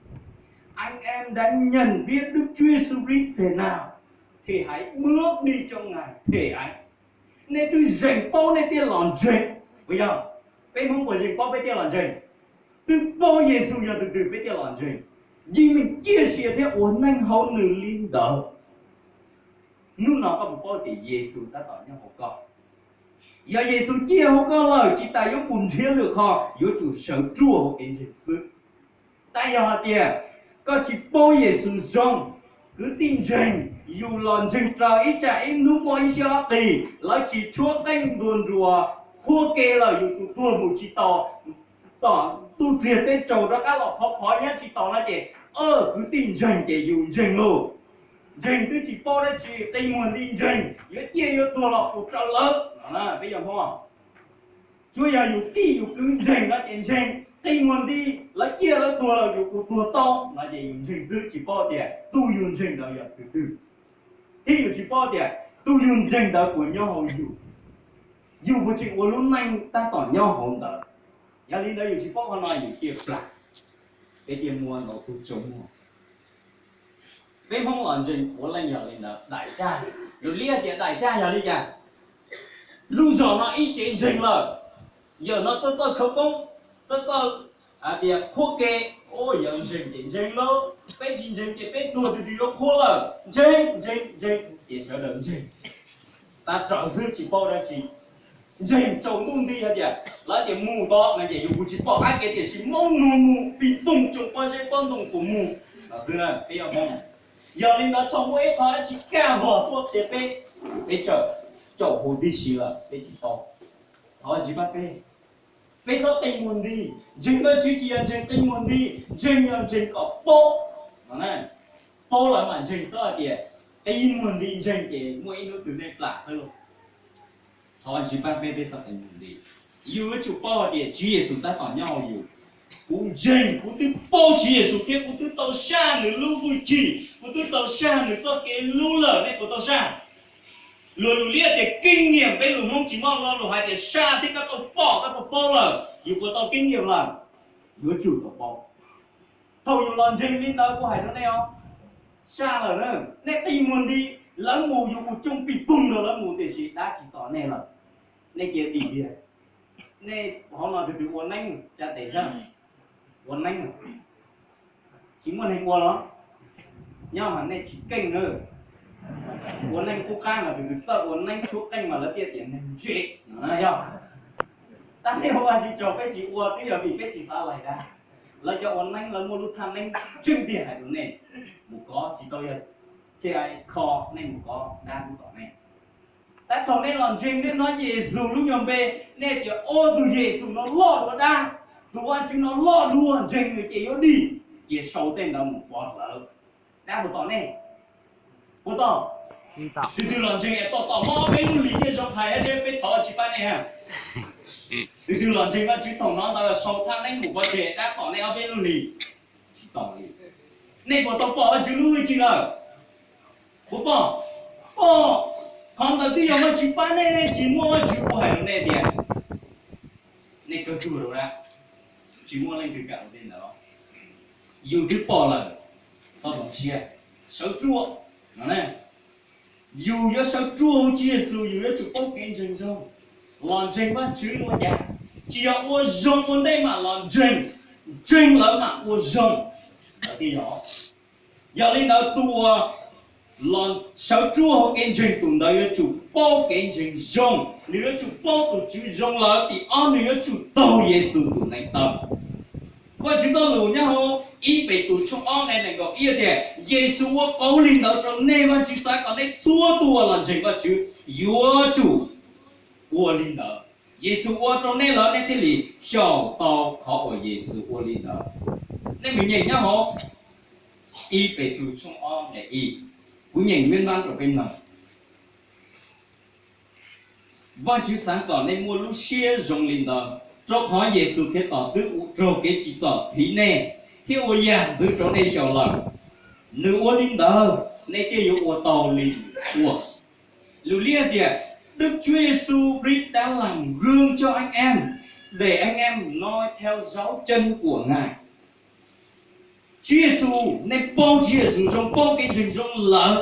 Anh em đã nhận biết Đức Chúa Giêsu Christ thế nào thì hãy bước đi trong Ngài thế ấy. Nej twb zeem paub nej thiaj los ntseeg. Puas yog? Peb Hmoob puas zeem paub peb thiaj los ntseeg? Twb paub Yexus yog tus twg peb thiaj los ntseeg. Yeej meem ciaj sia thiab ua neej hauv nws li ntawd. Hnub no koj puas paub tias Yexus tab tom nyob hauv koj? Yog Yexus ciaj hauv koj lawm, tsis tas yuav mus nrhiav lwm qhov, yuav tsum sawv ruaj hauv kev ntseeg xwb. Tab yog hais tias koj tsis paub Yexus zoo, kwv tij ntseeg, yus los ntseeg raws ib tsam ib hnub muaj ib siab ob qis, lawv tsis tshuab qeej ntuag nruas qhuab ke lawm, yus tus tuag mus tsis tau, tom ntuj txiag teb tsaus rov qab los phov phov nyob tsis tau no ces, kwv tij ntseeg ces yus ntseeg lauj. Ntseeg twb tsis paub dab tsi, qi muag li ntseeg, yuav ciaj yuav tuag los tus raws lawv no. Peb yog Hmoob, Tsuav yog yus tij yus kwv ntseeg no ces ntseeg, qi muag nti, lawv ciaj lawv tuag los yus kuj tuag tau no ces yus ntseeg xwb, tsis paub tias tus yus ntseeg ntawd yog tus twg. Thiab yus tsis paub tias tus yus ntseeg ntawd puas nyob hauv yus, yus puas tseem ua lub neej tab tom nyob hauv ntawd. Yog li ntawd yus tsis paub qhov no yus ciaj plam, peb thiaj muaj ntau tug tsaus muag. Peb Hmoob los ntseeg puav leej yog li ntawd, daim tsaj, lus liab tias daim tsaj yog li cas? Lub zos no ib tsev ntseeg lawm, yawm no txawj txawj khawv koob, txawj txawj hais tias qhuab ke, yawm ntseeg ces ntseeg lauj, peb tsis ntseeg ces peb tuag twg twg yuav qhuab lawm, ntseeg ntseeg ntseeg ces sawv daws ntseeg tag raws xwb tsis paub dab tsi. Ntseeg tsaus ntuj nti hais tias lawv tias mus tod no ces yus kuj tsis pom qab kev tiam sis Hmoob nug mus pis poog tsoom pob zeb pob ntoo puas mus no xwb na, peb yog Hmoob. Yog li ntawd thaum muaj ib qho dab tsi kaj vog tuaj qhia peb, peb txawm caum huv tib si lawm peb tsis paub. Thov Vajtswv pab peb, peb txhob qi muag nti. Ntseeg Vajtswv tsis yog ntseeg qi muag nti, ntseeg yog ntseeg kom paub. Paub lawm mam ntseeg, txhob hais tias qi muag nti ntseeg ces muaj ib hnub twg nej plam xwb lauj. Thov Vajtswv pab peb, peb txhob qi muag nti. Yus yuav tsum paub hais tias Tswv Yexus tab tom nyob hauv yus. Kuv ntseeg, kuv twb paub Tswv Yexus thiab kuv twb tau saj nws lub hwj chim, kuv twb tau saj nws txoj kev hlub lawm, nej puas tau saj? Luag lus liab tias keeb nyiam, peb lus Hmoob tsis muaj lo lus hais tias saj thiab koj tau pom koj tau paub lawm, yus puas tau keeb nyiam lawm? Yuav tsum tau paub. Thaum yus los ntseeg li ntawd kuv hais rau nej os, saj lawm na, nej qi muag nti, lawv mus yus mus coob pis poog rau lawv mus tiam sis dab tsis tos nej lawm. Nej cia dim tiag, nej hauv no tus twg ua neeb tsa tes sab, ua neeb, tsis muaj neeg ua los? Nyob mas nej tsis keej na. Ua neeb qub qab mas tus twg txawj ua neeb tshuab qeej mas lawv thiaj tias neeg ntse no yog. Tab sis ua tsis tsaug peb tsis ua twb yog vim peb tsis xav lais dab. Lawv cov ua neeb lawv muaj lub thaj neeb tseeb tiag hais rau nej, mus kov tsis tau yog, cia kho nej mus kov dab lub tom nej. Tab thaum nej los ntseeg nej hnov Yexus lub nyuag npe, nej tias ua tus Yexus no loj dua dab, tus Vajtswv no loj dua, ntseeg nws ces yuav dim, cia sau tej ntawd mus pov hlawv. Dab puas tom nej? Puas tom? Tus twg los ntseeg es tom tom mob peb lub hlis thiaj zoo hais seb peb thov tsis pab nej ha. Tus twg los ntseeg Vajtswv thaum hnov ntawd sau thaj neeb mus pov tseg dab tom nej ob peb lub hlis. Tsis tom li. Nej puas tau pom Vajtswv lub hwj chim lawm? Puas pom? Pom. Qhov ntawd twb yog Vajtswv pab nej, nej tsis muaj Vajtswv kuv hais rau nej tias nej kawg tuag rau dab. Tsis muaj leej twg kam ua tej ntawd. Yus twb pom lawm, txhob ntsia, sawv ruaj no. Yus yuav sawv ruaj hauv Tswv Yexus, yus yuav tsum paub kev ntseeg zoo. Los ntseeg Vajtswv ua cas? Tsis yog ua zoo ua ntej mam los ntseeg, ntseeg lawm mam ua zoo. Ntawd thiaj yog. Yog li ntawd tus uas los sawv ruaj hauv kev ntseeg tus ntawd yuav tsum paub kev ntseeg zoo, nws yuav tsum paub tus Tswv zoo lawm. Tim ob nws yuav tsum taug Yexus tus neev taw. Vajtswv txoj lus nyob hauv ib Petus tshooj ob nqe nees nkaum ib tias, Yexus ua qauv li ntawd rau nej, Vajtswv xav kom nej txhua tus uas los ntseeg Vajtswv yuav tsum ua li ntawd. Yexus ua rau nej lawm nej thiaj li xyaum tau qhov uas Yexus ua li ntawd. Nej mus nyeem nyob hauv ib Petus tshooj ob nqe ib, kuv nyeem nyob nab rau peb mloog. Vajtswv xav kom nej muaj lub siab zoo li ntawd, rau qhov Yexus Khetos twb raug kev tsim txom thim nej, thiab ua yam ntxwv rau nej xyaum lawm. Nws ua li ntawd, nej thiaj yuav ua tau li nws ua. Lus liab tias, Đức Chúa Giêsu brít đá làm gương cho anh em, để anh em noi theo dấu chân của Ngài. Tswv Yexus, nej paub Tswv Yexus zoo, paub kev ntseeg zoo lawm,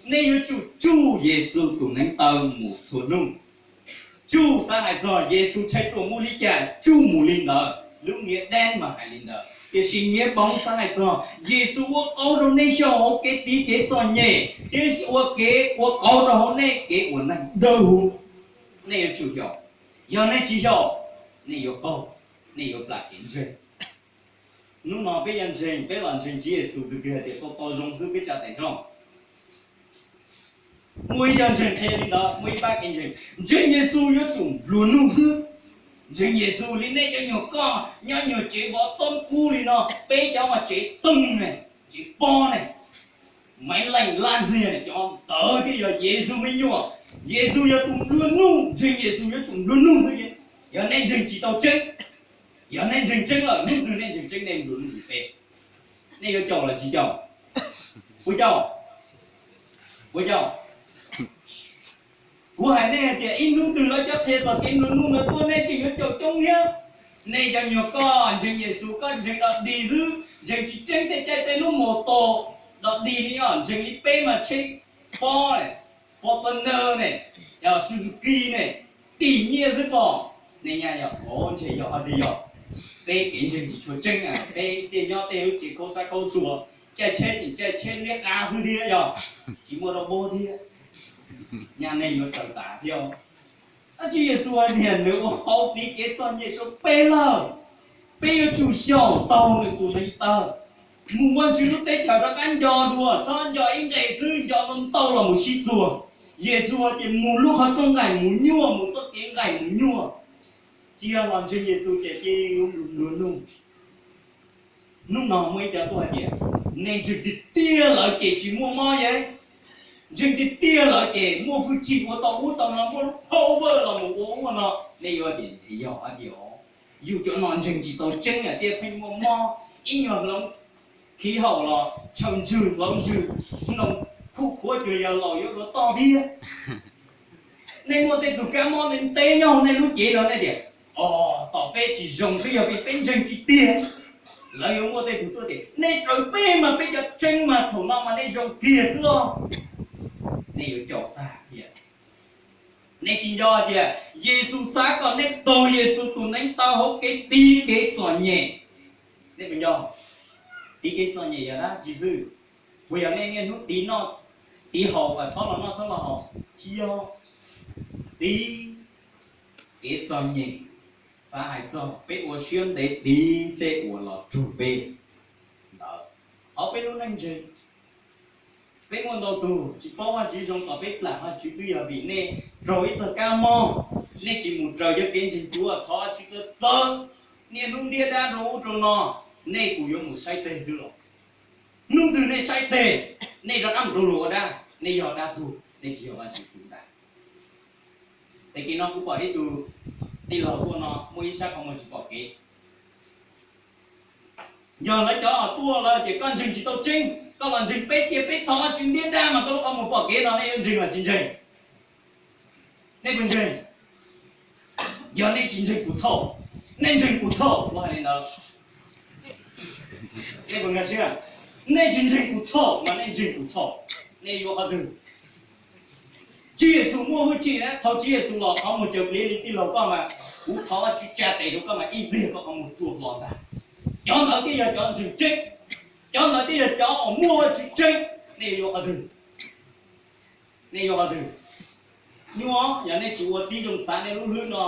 nej yuav tsum tsuj Yexus tus neev taw mus txhua hnub. Tsuj xav hais txog Yexus tshaj ruam mus li cas tsuj mus li ntawd, lub nyiaj deeb mas hais li ntawd, tiam sis nyiaj boov xav hais txog Yexus ua qauv rau nej xyaum hauv kev tiv kev txom nyem thiab ua kev ua qauv rau hauv nej kev ua neej dawb huv. Nej yuav tsum xyaum. Yog nej tsis xyaum, nej yuav qaug, nej yuav plam kev ntseeg. Hnub no peb yuav ntseeg, peb los ntseeg Tswv Yexus tus twg hais tias tau tau zoo xwb peb tsa tes zoo. Muaj ib co ntseeg qhia li ntawd, muaj ib pab kev ntseeg, ntseeg Yexus yuav tsum nplua nuj xwb. Ntseeg Yexus li nej cov nyuag koj nyob nyuag tsev vov toob kub li no, peb cov mas tsev toog ne, tsev pob ne, maiv leej laj ntxiag ne, cov ntawd thiaj yog Yexus me nyuam. Yexus yog tus nplua nuj, ntseeg Yexus yuav tsum nplua nuj xwb ces. Yog nej ntseeg tsis tau tseeb, yog nej ntseeg tseeb lawm, hnub twg nej ntseeg tseeb nej mus dua lub ntuj tsev, nej yuav caum los tsis caum? Puas caum? Puas caum? Kuv hais nej hais tias ib hnub twg lawv cov qhia txog kev nplua nuj ntawd tuaj nej tseem yuav caum coob thiab. Nej cov nyuag koj ntseeg Yexus koj ntseeg dog dig xwb, ntseeg tsis tseeb tej caij tej lub mos tos dog dig li, yog ntseeg li peb mas tsheb pob ne, Fortuner ne, yog Suzuki ne, dim nyiaj xwb pom. Nej nyaj yog, ntshe yog hais tias yog peb kev ntseeg tsis tshua tseeb, peb tiag nyob tej lub tsev khaub xab khaub sua, caij tsheb tseem caij tsheb liab qab xwb thiab, yog tsis muaj rau bob thiab. Nyaj nej yuav raws tas thiab. Tab sis Yexus hais tias nws ua hauv tiv kev txom nyem rau peb lawm, peb yuav tsum xyaum taug nws tus neev taw, mus Vajtswv lub teb chaws rov qab nco dua, txhob nco ib nqe xwb, nco ntau los mus sib txuas. Yexus hais tias mus lub qhov rooj nqaim mus nyuaj, mus txoj kev nqaim mus nyuaj, tsis yog los ntseeg Yexus ces cia li yuav nplua nuj. Hnub no muaj ib co tuaj hais tias nej ntseeg tiag tiag lawm ces tsis muaj mob yeej, ntseeg tiag tiag lawm ces muaj hwj chim ua tau ub tau no, muaj lub power los mus ua ub ua no. Nej yuav tias ntshe yog hais tias yus cov no ntseeg tsis tau tseeb tiag, pheej muaj mob, ib nyuag hloov khiv haum los tshaw ntswg hloov ntswg, noo khuj khuav cuag yawg laus yuav dua toj thiab. Nej muaj tej tug kab mob ntev ntev nyob hauv nej lub cev no nej tias, o, tom peb tsis zoo twb yog vim peb ntseeg tsis tiag. Lawv yuav muaj tej tug tuaj tias nej raws peb mas peb cov tseeb mas thaum no mas nej zoo kiag xwb os. Nej yuav caum tag thiab. Nej tsis nco hais tias Yexus xav kom nej taug Yexus tus neev taw hauv kev tiv kev txom nyem. Nej puas nco? Tiv kev txom nyem yog dab tsi xwb? Puas yog nej niaj hnub tiv noj tiv haus, txhob los noj txhob los haus? Tsis yog. Tiv kev txom nyem xav hais txog peb ua siab ntev tiv tej uas los rug peb ntawd hauv peb lub neej ntseeg. Peb muaj ntau tug tsis paub Vajtswv zoo, tom peb plam Vajtswv twb yog vim nej raug ib txoj kab mob, nej tsis mus raws cov kev ntseeg cuav, thov Vajtswv txawv txawv, niaj hnub ntiab dab rau ub rau no, nej kuj yuav mus saib teg xwb los? Hnub twg nej saib teg, nej rov qab mus rau luag ua dab, nej yog dab tuag, nej tsis yog Vajtswv tus ntag. Tag kis no kuv pom ib tug tij laug tuaj no muaj ib sab qhov muag tsis pom kev. Yog lawv cov tuaj lawv tias koj ntseeg tsis tau tseeb, koj los ntseeg peb tiag, peb thov Vajtswv ntiab dab mas koj lub qhov muag pom kev no nej yuav ntseeg los tsis ntseeg? Nej puas ntseeg? Yog nej tsis ntseeg kuv txhaum, nej ntseeg kuv txhaum, kuv hais li ntawd. Nej puas nkag siab? Nej tsis ntseeg kuv txhaum mas nej ntseeg kuv txhaum, nej yuav qhov twg? Tswv Yexus muaj hwj chim na, thaum Tswv Yexus los qhov muag caws pliav li tij laug koj mas, kuv thov Vajtswv tsa tes rau koj mas ib pliag koj qhov muag tsuag hlo ntag. Cov ntawd thiaj yog cov ntseeg tseeb, cov ntawd thiaj yog cov uas muaj Vajtswv tseeb. Nej yuav qhov twg? Nej yuav qhov twg? Nyuaj, yog nej tsis ua tib zoo xav nej lub hlwb no,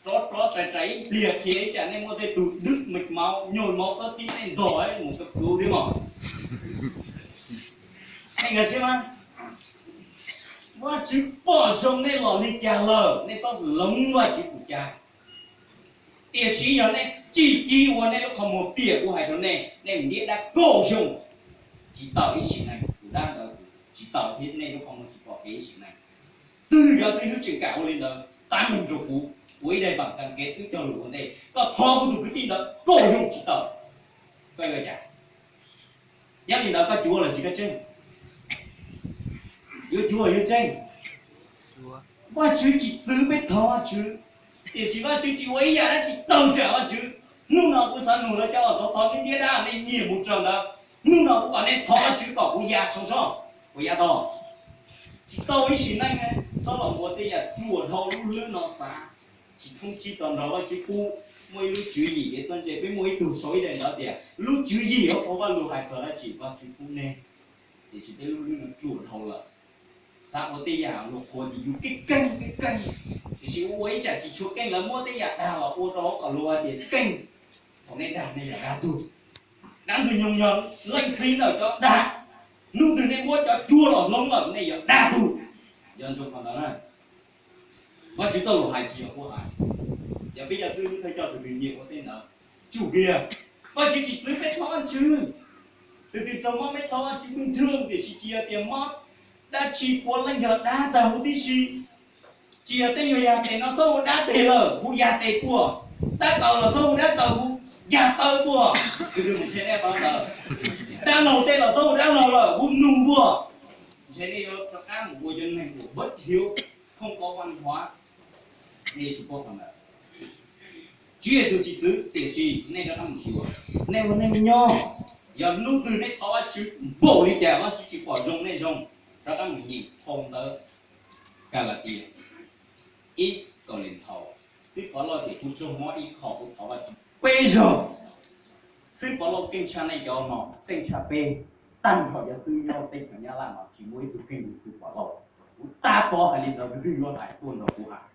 rov rov rais rais ib pliag qhia ib tsam nej muaj tej tug dwb me mauv nyuag mauv koj tib nej ntog mus kab pluv thiab mas. Nej nkag siab mas, Vajtswv pom zoo nej los li cas lawm, nej txhob hloov Vajtswv tus cai. Tiam sis yog nej tsis ci ua nej lub qhov muag tiam kuv hais rau nej, nej mus ntiab dab kaum xyoo tsis tawm ib sim neej, tus dab ntawd tsis tawm thiab nej lub qhov muag tsis pom kev ib sim neej. Twg cov xib hwb tseem kam ua li ntawd tag nrho rau kuv, ua ib daim pam kas kev twb cog lus ua ntej, koj thov kuv tus kwv tij ntawd kaum xyoo tsis tawm, koj yuav cas? Nyob li ntawd koj cuav los sis koj tseej? Yuav cuav yuav tseej? Vajtswv tsis txwv peb thov Vajtswv, tiam sis Vajtswv tsis ua ib yam dab tsi tawg tsam Vajtswv. Hnub no kuv xav nug lawv cov uas thov thov ntiab ntiab dab, nej nyiam mus raws ntawd. Hnub no kuv kom nej thov Vajtswv kom kuv ya sau soj, kuv ya tau? Tsis tau ib sim neej. Txhob los ua tej yam ruam dhau lub hlwb no xav. Tsis thoob tsib tau nrog Vajtswv pub. Muaj ib lub tswv yim kev txawj ntse, peb muaj ib tug sau ib daim ntawv tias lub tswv yim hauv Vajluskub hais txog dab tsi Vajtswv pub nej. Tiam sis peb lub hlwb no ruam dhau lawm, xav ua tej yam luag qhuas ces yus keej keej keej keej, tiam sis ua ib tsam tsis tshua keej, lawv muab tej yam dag los ua rau hauv kom luag hais tias keej. Thaum nej dag nej yog dag tug. Dab ntxwg nyoog yog leej txiv ntawm cov dag. Hnub twg nej muab cov cuag los hloov lawm nej yog dag tug. Nco ntsoov qhov ntawd na. Vajtswv txoj lus hais tsis yog kuv hais. Yog peb cov xib hwb thawj coj tus twg nyiam ua tej ntawd, tsum kiag. Vajtswv tsis txwv peb thov Vajtswv. Tus twg raug mob peb thov Vajtswv pheej nrug, tiam sis tsis yog tias mob dab tsi puav leej yog dab tag huv tib si. Tsis yog tej nyuag yas tes no txhob hu dab tes lawm, hu yas tes puag. Dab taus los txhob hu dab taus, hu yas taw puag. Kuv twb mus qhia nej paub ntawd. Dab laug tej los txhob hu dab laug lawm, hu nus puag. Ntshe nej yuav rov qab mus ua cov neeg uas bab thiv, không có văn hóa. Nej yuav tsum paub qhov ntawd. Tswv Yexus tsis txwv, tiam sis nej rov qab mus xyuas, nej ua neej nyob, yog hnub twg nej thov Vajtswv npaum li cas Vajtswv tsis pom zoo nej zoo, rov qab mus nyeem phau ntawv Kalatias ib Kauleethaus. Xib Pov Lauj tias kuv raug mob ib qho kuv thov Vajtswv peb zaug. Xib Pov Lauj keej tshaj nej cov no, keej tshaj peb, tag nrho cov xib hwb nyob teb chaws Nyab Laj no tsis muaj ib tug keej li Xib Pov Lauj. Kuv tab pov hais li ntawd, kuv twb yuav hais tuaj nrog kuv hais.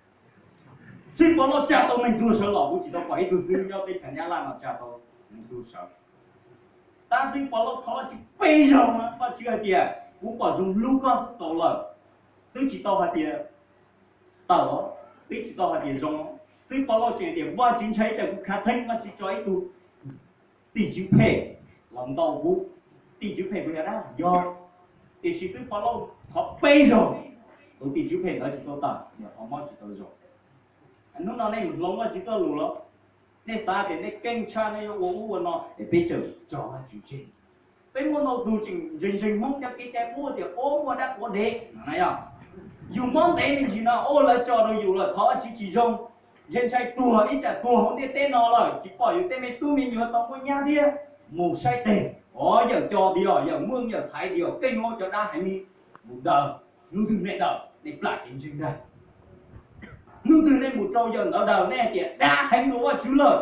Xib Pov Lauj tsa tau neeg tuag sawv los, kuv tsis tau pom ib tug xib hwb nyob teb chaws Nyab Laj no tsa tau neeg tuag sawv. Tab Xib Pov Lauj thov Vajtswv peb zaug, Vajtswv hais tias kuv pom zoo hlub koj xwb txaus lawm, twb tsis tau hais tias tawm, twb tsis tau hais tias zoo. Xib Pov Lauj tseem hais tias Vajtswv ntshai tsam kuv khav theeb, Vajtswv tso ib tug tim tswv phem los ntaus kuv. Tim tswv phem puas yog dab? Yog. Tiam sis Xib Pov Lauj thov peb zaug, tus tim tswv phem ntawd tsis tau tawm, yog qhov mob tsis tau zoo. Hnub no nej mus hloov Vajtswv txoj lus los, nej xav tias nej keej tshaj, nej yuav ua ub ua no es peb tseem tso Vajtswv tseg. Peb muaj ntau tus tseem ntseeg ntseeg Hmoob cov kev cai Hmoob tias ua muaj dab quav dev no na yog. Yus mob ntev me ntsis no ua lawv tso rau yus lawm thov Vajtswv tsis zoo. Ntshe ntshai tuag ib tsam tuag hauv ntiaj teb no lawm tsis pom yus tej me tub me nyuam tau muaj nyab thiab. Mus saib teg, o yawm co dios, yawm muaj yawm thaiv dios, keej ua cov dab heev li. Mus daws, hnub twg nej daws nej plam kev ntseeg ntag. Hnub twg nej mus rau yawm ntawd daws nej hais tias dab heev dua Vajtswv lawm,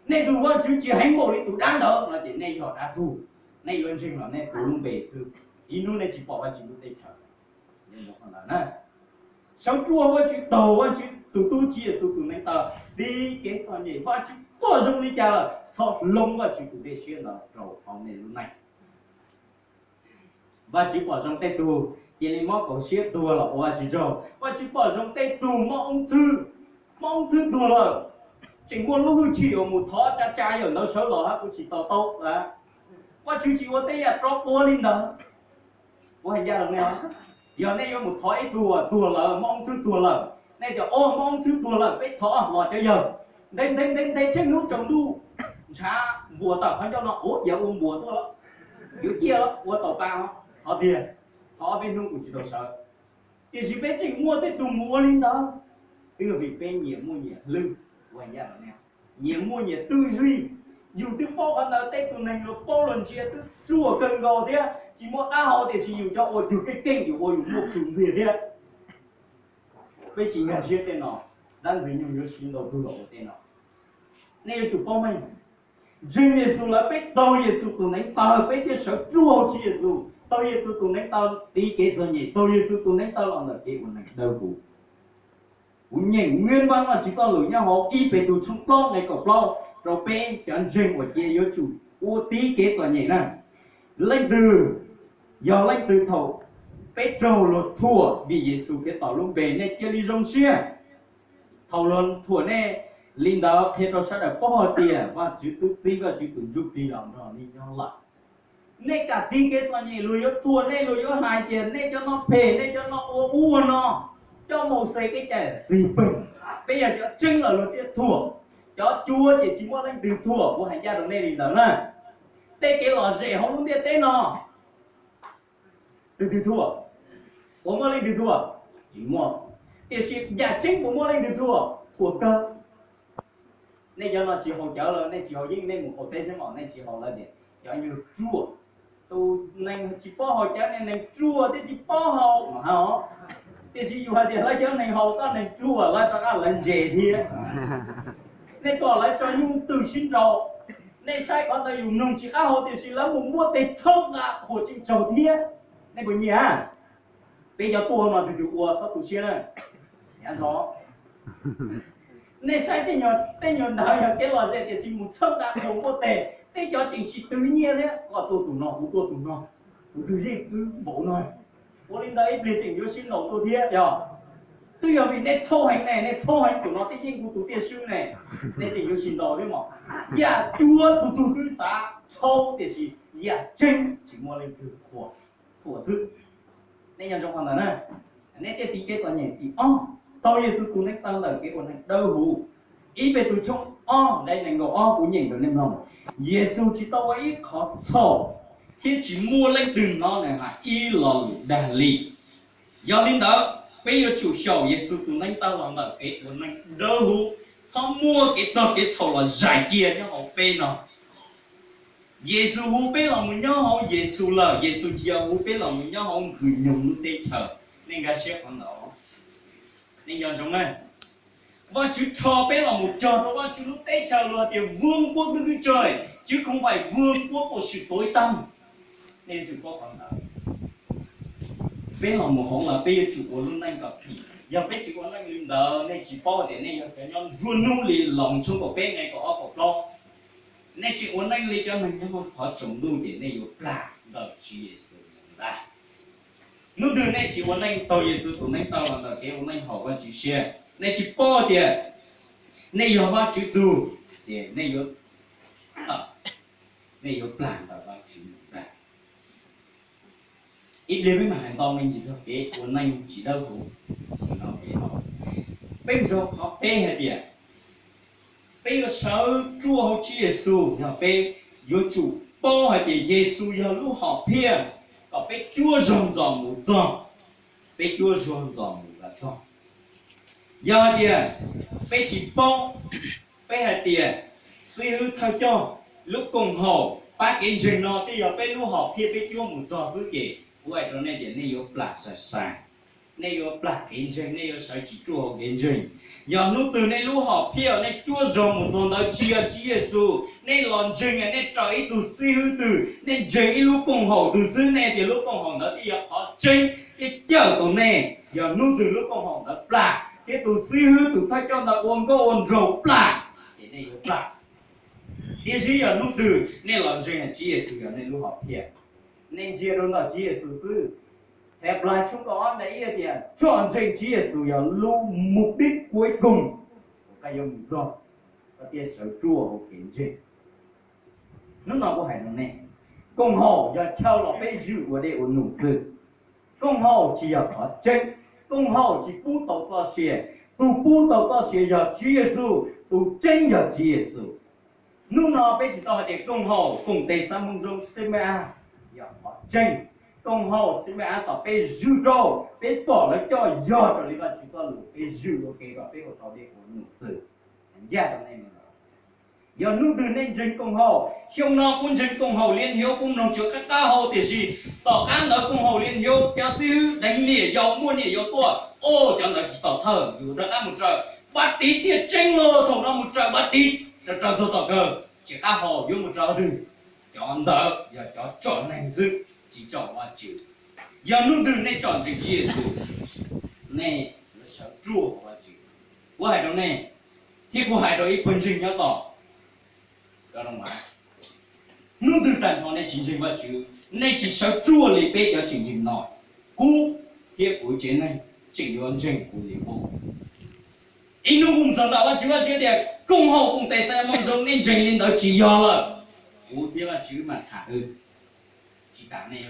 nej tus Vajtswv tsis heev npaum li tus dab ntawd no ces nej yog dab tuag. Nej yuav ntseeg los nej tuav lub npe xwb, ib hnub nej tsis pom Vajtswv lub teb chaws. Sawv ruaj Vajtswv taug Vajtswv tus tub Tswv Yexus tus neev taw, tiv kev txom nyem Vajtswv pom zoo li cas lawm txhob hloov Vajtswv tus dej siab ntawd rau hauv nej lub neej. Vajtswv pom zoo tej tug cia li mob kaus siab tuag los ua Vajtswv tsaug. Vajtswv pom zoo tej tug mob oob thwb, mob oob thwb tuag lawm, tseem muaj lub hwj chim uas mus thov tsa tsa yawm ntawd sawv los hab kuv tsis tau tau. Vajtswv tsis ua tej yam rov quav li ntawd. Kuv hais ncaj rau nej, yog nej yuav mus thov ib tug tuag lawm, mob oob thwb tuag lawm, nej tias o mob oob thwb tuag lawm peb thov los cov yawg ntev ntev ntev ntev tsheej hnub tsaus ntuj ntshav npuas tawm qhov ncauj no, ua yawg ua npuas tuaj los yuav ciaj los ua tau pa os, thov tiag, thov ob peb hnub kuv tsis tau sawv. Tiam sis peb tseem muaj tej tug mus ua li ntawd, twb vim peb nyias muaj nyias hlwb, ua ncaj rau nej, nyias muaj nyias twj zwg. Yus twb paub qhov ntawd, tej tus neeg luag paub luag ntsia twb ruam kawg nkaus thiab tsis muaj qab hau, tiam sis yus cov ua yus keej keej yus ua yus muaj plhus ntxiag thiab. Peb tsis nkag siab tej no, dab ntxwg nyoog yuav siv ntau tug los ua tej no. Nej yuav tsum paub meej, ntseeg Yexus lawm peb taug Yexus tus neev taw peb thiaj sawv ruaj hauv Tswv Yexus, taug Yexus tus neev taw tiv kev txom nyem, taug Yexus tus neev taw los ntawm kev ua neeg dawb huv. Kuv nyeem Nyiaj Npab Vajtswv txoj lus nyob hauv ib Petus tshooj plaub nqe kaum plaub rau peb cov ntseeg uas cia yuav tsum ua tiv kev txom nyem na. Leej twg, yog leej twg thaum peb raug luag thuam vim Yexus Khetos lub npe, nej cia li zoo siab. Thaum luag thuam nej li ntawd qhia rau sawv daws paub hais tias Vajtswv twb txib Vajtswv tus Ntsuj Plig los nrog nej nyob lawm. Nej kam tiv kev txom nyem, luag yuav thuam nej, luag yuav hais tias nej cov no phem, nej cov no ua ub ua no, coj Mauxes kev cai xij peeg. Peb yog cov tseeb los luag thiaj thuam, cov cuav ces tsis muaj leej twg thuam. Kuv hais ncaj rau nej li ntawd na, tej kev lom zem hauv lub ntiaj teb no, twg twg thuam? Puas muaj leej twg thuam? Tsis muaj. Tiam sis yam tseeb puas muaj leej twg thuam? Thuam kawg. Nej cov no tsis haus cawv lawm, nej tsis haus yeeb, nej mus qaum teb sab no nej tsis haus lawv tias cov nyuag ruam. Tus neeg tsis paub haus cawv ne, neeg ruam thiaj tsis paub haus mas hais. Tiam sis yus hais tias lawv cov neeg haus, koj neeg ruam, lawv rov qab lawv ntse thiab. Nej kom lawv tso nyuj twm sib nraus, nej saib qhov ntawd yus mloog tsis qab hau, tiam sis lawv mus muab tes txhawb nqa qhuas tseem tsaug thiab. Nej puas nyiam? Peb cov tuag no tus twg ua txhob tu siab na. Nej saib tej nyuag ntawd yog kev lom zem tiam sis mus txhawb nqa qhuas muab tes, tej cov tseem tsis twv nyiaj thiab, koj tuaj tus no, kuv tuaj tus no, tus twg yeej wb npaum no. Ua li ntawd ib pliag tseem yuav sib ntaus tuaj thiab yog. Twb yog vim nej txhawj heev ne, nej txhawj heev tus no thiaj yeej kuv tus tiaj swb ne, nej tseem yuav sib ntaus thiab mos. Yam cuav tus tug twb xav txhawj tiam sis yam tseeb tsis muaj leej twg thuam, thuam xwb. Nej nco ntsoov qhov ntawd na. Nej thiaj tiv kev txom nyem. Tim ob, tau Yexus tus neev taw ntawm kev ua neeg dawb huv. Ib Petus tshooj ob nqe nees nkaum ob kuv nyeem rau nej mloog. Yexus tsis tau ua ib qhov txhaum, thiab tsis muaj leej twg hnov nws hais ib lo lus dag li. Yog li ntawd, peb yuav tsum xyaum Yexus tus neev taw los ntawm kev ua neeg dawb huv, txhob muaj kev txog kev txhaum los zais cia nyob hauv peb no. Yexus hu peb los mus nyob hauv Yexus lawm, Yexus tsis yog hu peb los mus nyob hauv ntxwg nyoog lub teb chaws. Nej nkag siab qhov ntawd, nej nco ntsoov na. Vajtswv rho peb los mus cog rau Vajtswv lub teb chaws, luag tias vương quốc Đức Chúa Trời, chứ không phải vương quốc của sự tối tăm. Nej yuav tsum paub qhov ntawd. Peb los mus hauv lawm peb yuav tsum ua lub neej kom phim. Yog peb tsis ua neej li ntawd, nej tsis paub tias nej yog cov nyob nruab hnub li Loos tshooj kaum peb nqe kaum ob kaum plaub. Nej tsis ua neej li cov neeg nyob qhov tsaus ntuj ces nej yuav plam ntawm Tswv Yexus ntag. Hnub twg nej tsis ua neej taug Yexus tus neev taw los ntawm kev ua neej haum Vajtswv siab, nej tsis paub tias nej yog Vajtswv tug, ces nej yuav, nej yuav plam ntawm Vajtswv ntag. Ib pliag peb mam hais ntau me ntsis txog kev ua neej tsis dawb huv. Peb nrog qhov peb hais tias peb yuav sawv ruaj hauv Tswv Yexus yog peb yuav tsum paub hais tias Yexus yog lub hom phiaj kom peb cuab zog ntxos mus txog, peb cuab zog ntxos mus kom txog. Yog hais tias peb tsis paub, peb hais tias xib hwb thawj coj, lub koom haum pab kev ntseeg no twb yog peb lub hom phiaj peb cuab mus txog xwb ces kuv hais rau nej tias nej yuav plam sai sai, nej yuav plam kev ntseeg, nej yuav sawv tsis ruaj hauv kev ntseeg. Yog hnub twg nej lub hom phiaj nej cuab zog mus txog ntawd tsis yog Tswv Yexus, nej los ntseeg, nej raws ib tug xib hwb twg, nej ntseeg ib lub koom haum twg xwb, nej tias lub koom haum ntawd twb yog qhov tseeb thiab cawm tau nej, yog hnub twg lub koom haum ntawd plam thiab tus xib hwb tus thawj coj ntawd ua nkauj ua nraug plam, ces nej yuav plam. Tiam sis yog hnub twg nej los ntseeg Tswv Yexus yog nej lub hom phiaj, nej ntsia rau ntawm Tswv Yexus xwb. Heplais tshooj kaum ob nqe ib tias tsom ntsees Tswv Yexus yog lub mục đích cuối cùng uas koj yuav mus txog, koj thiaj sawv ruaj hauv kev ntseeg. Hnub no kuv hais rau nej, koom haum yog chaw los peb zwm ua dej ua num xwb. Koom haum tsis yog qhov tseeb, koom haum tsis pub tau txoj sia. Tus pub tau txoj sia yog Tswv Yexus, tus tseeb yog Tswv Yexus. Hnub no peb tsis tau hais tias koom haum koom tes xab moos zoo xib mab ab yog qhov tseeb. Koom haum xib mab ab tom peb zwm rau, peb pom lawv coj yog raws li Vajtswv txoj lus, peb zwm ua ke kom peb ua tau dej ua num xwb. Ncaj rau nej, yog hnub twg nej ntseeg koom haum, xyoo no kuv ntseeg koom haum Liên Hiếu, kuv mloog cov qab qab hau, tiam sis tom qab ntawd koom haum Liên Hiếu cov xib hwb deev niam yau muaj niam yau tuaj, o, cov ntawd tsis tau thawj, yus rov qab mus raws Baptist tiag tseeb los thaum no mus raws Baptist raws raws txog tom kawg, tsis qab hau yuav mus raws twg. Cov ntawd yog cov tsom neeg xwb, tsis tsom Vajtswv. Yog hnub twg nej tsom ntsees Tswv Yexus, nej yuav sawv ruaj hauv Vajtswv. Kuv hais rau nej, thiab kuv hais rau ib pawg ntseeg nyob tom hnub twg tag nrho nej tsis ntseeg Vajtswv, nej tsis sawv ruaj li peb cov tseem ntseeg no, kuv thiab kuv tsev neeg tseem yuav ntseeg kuv li qub. Ib hnub kuv mus txog ntawm Vajtswv, Vajtswv tias koom haum koom tes xab moos zoo, nej ntseeg li ntawd tsis yog lawm. Kuv thiab Vajtswv mam tham wb. Tsis tas nej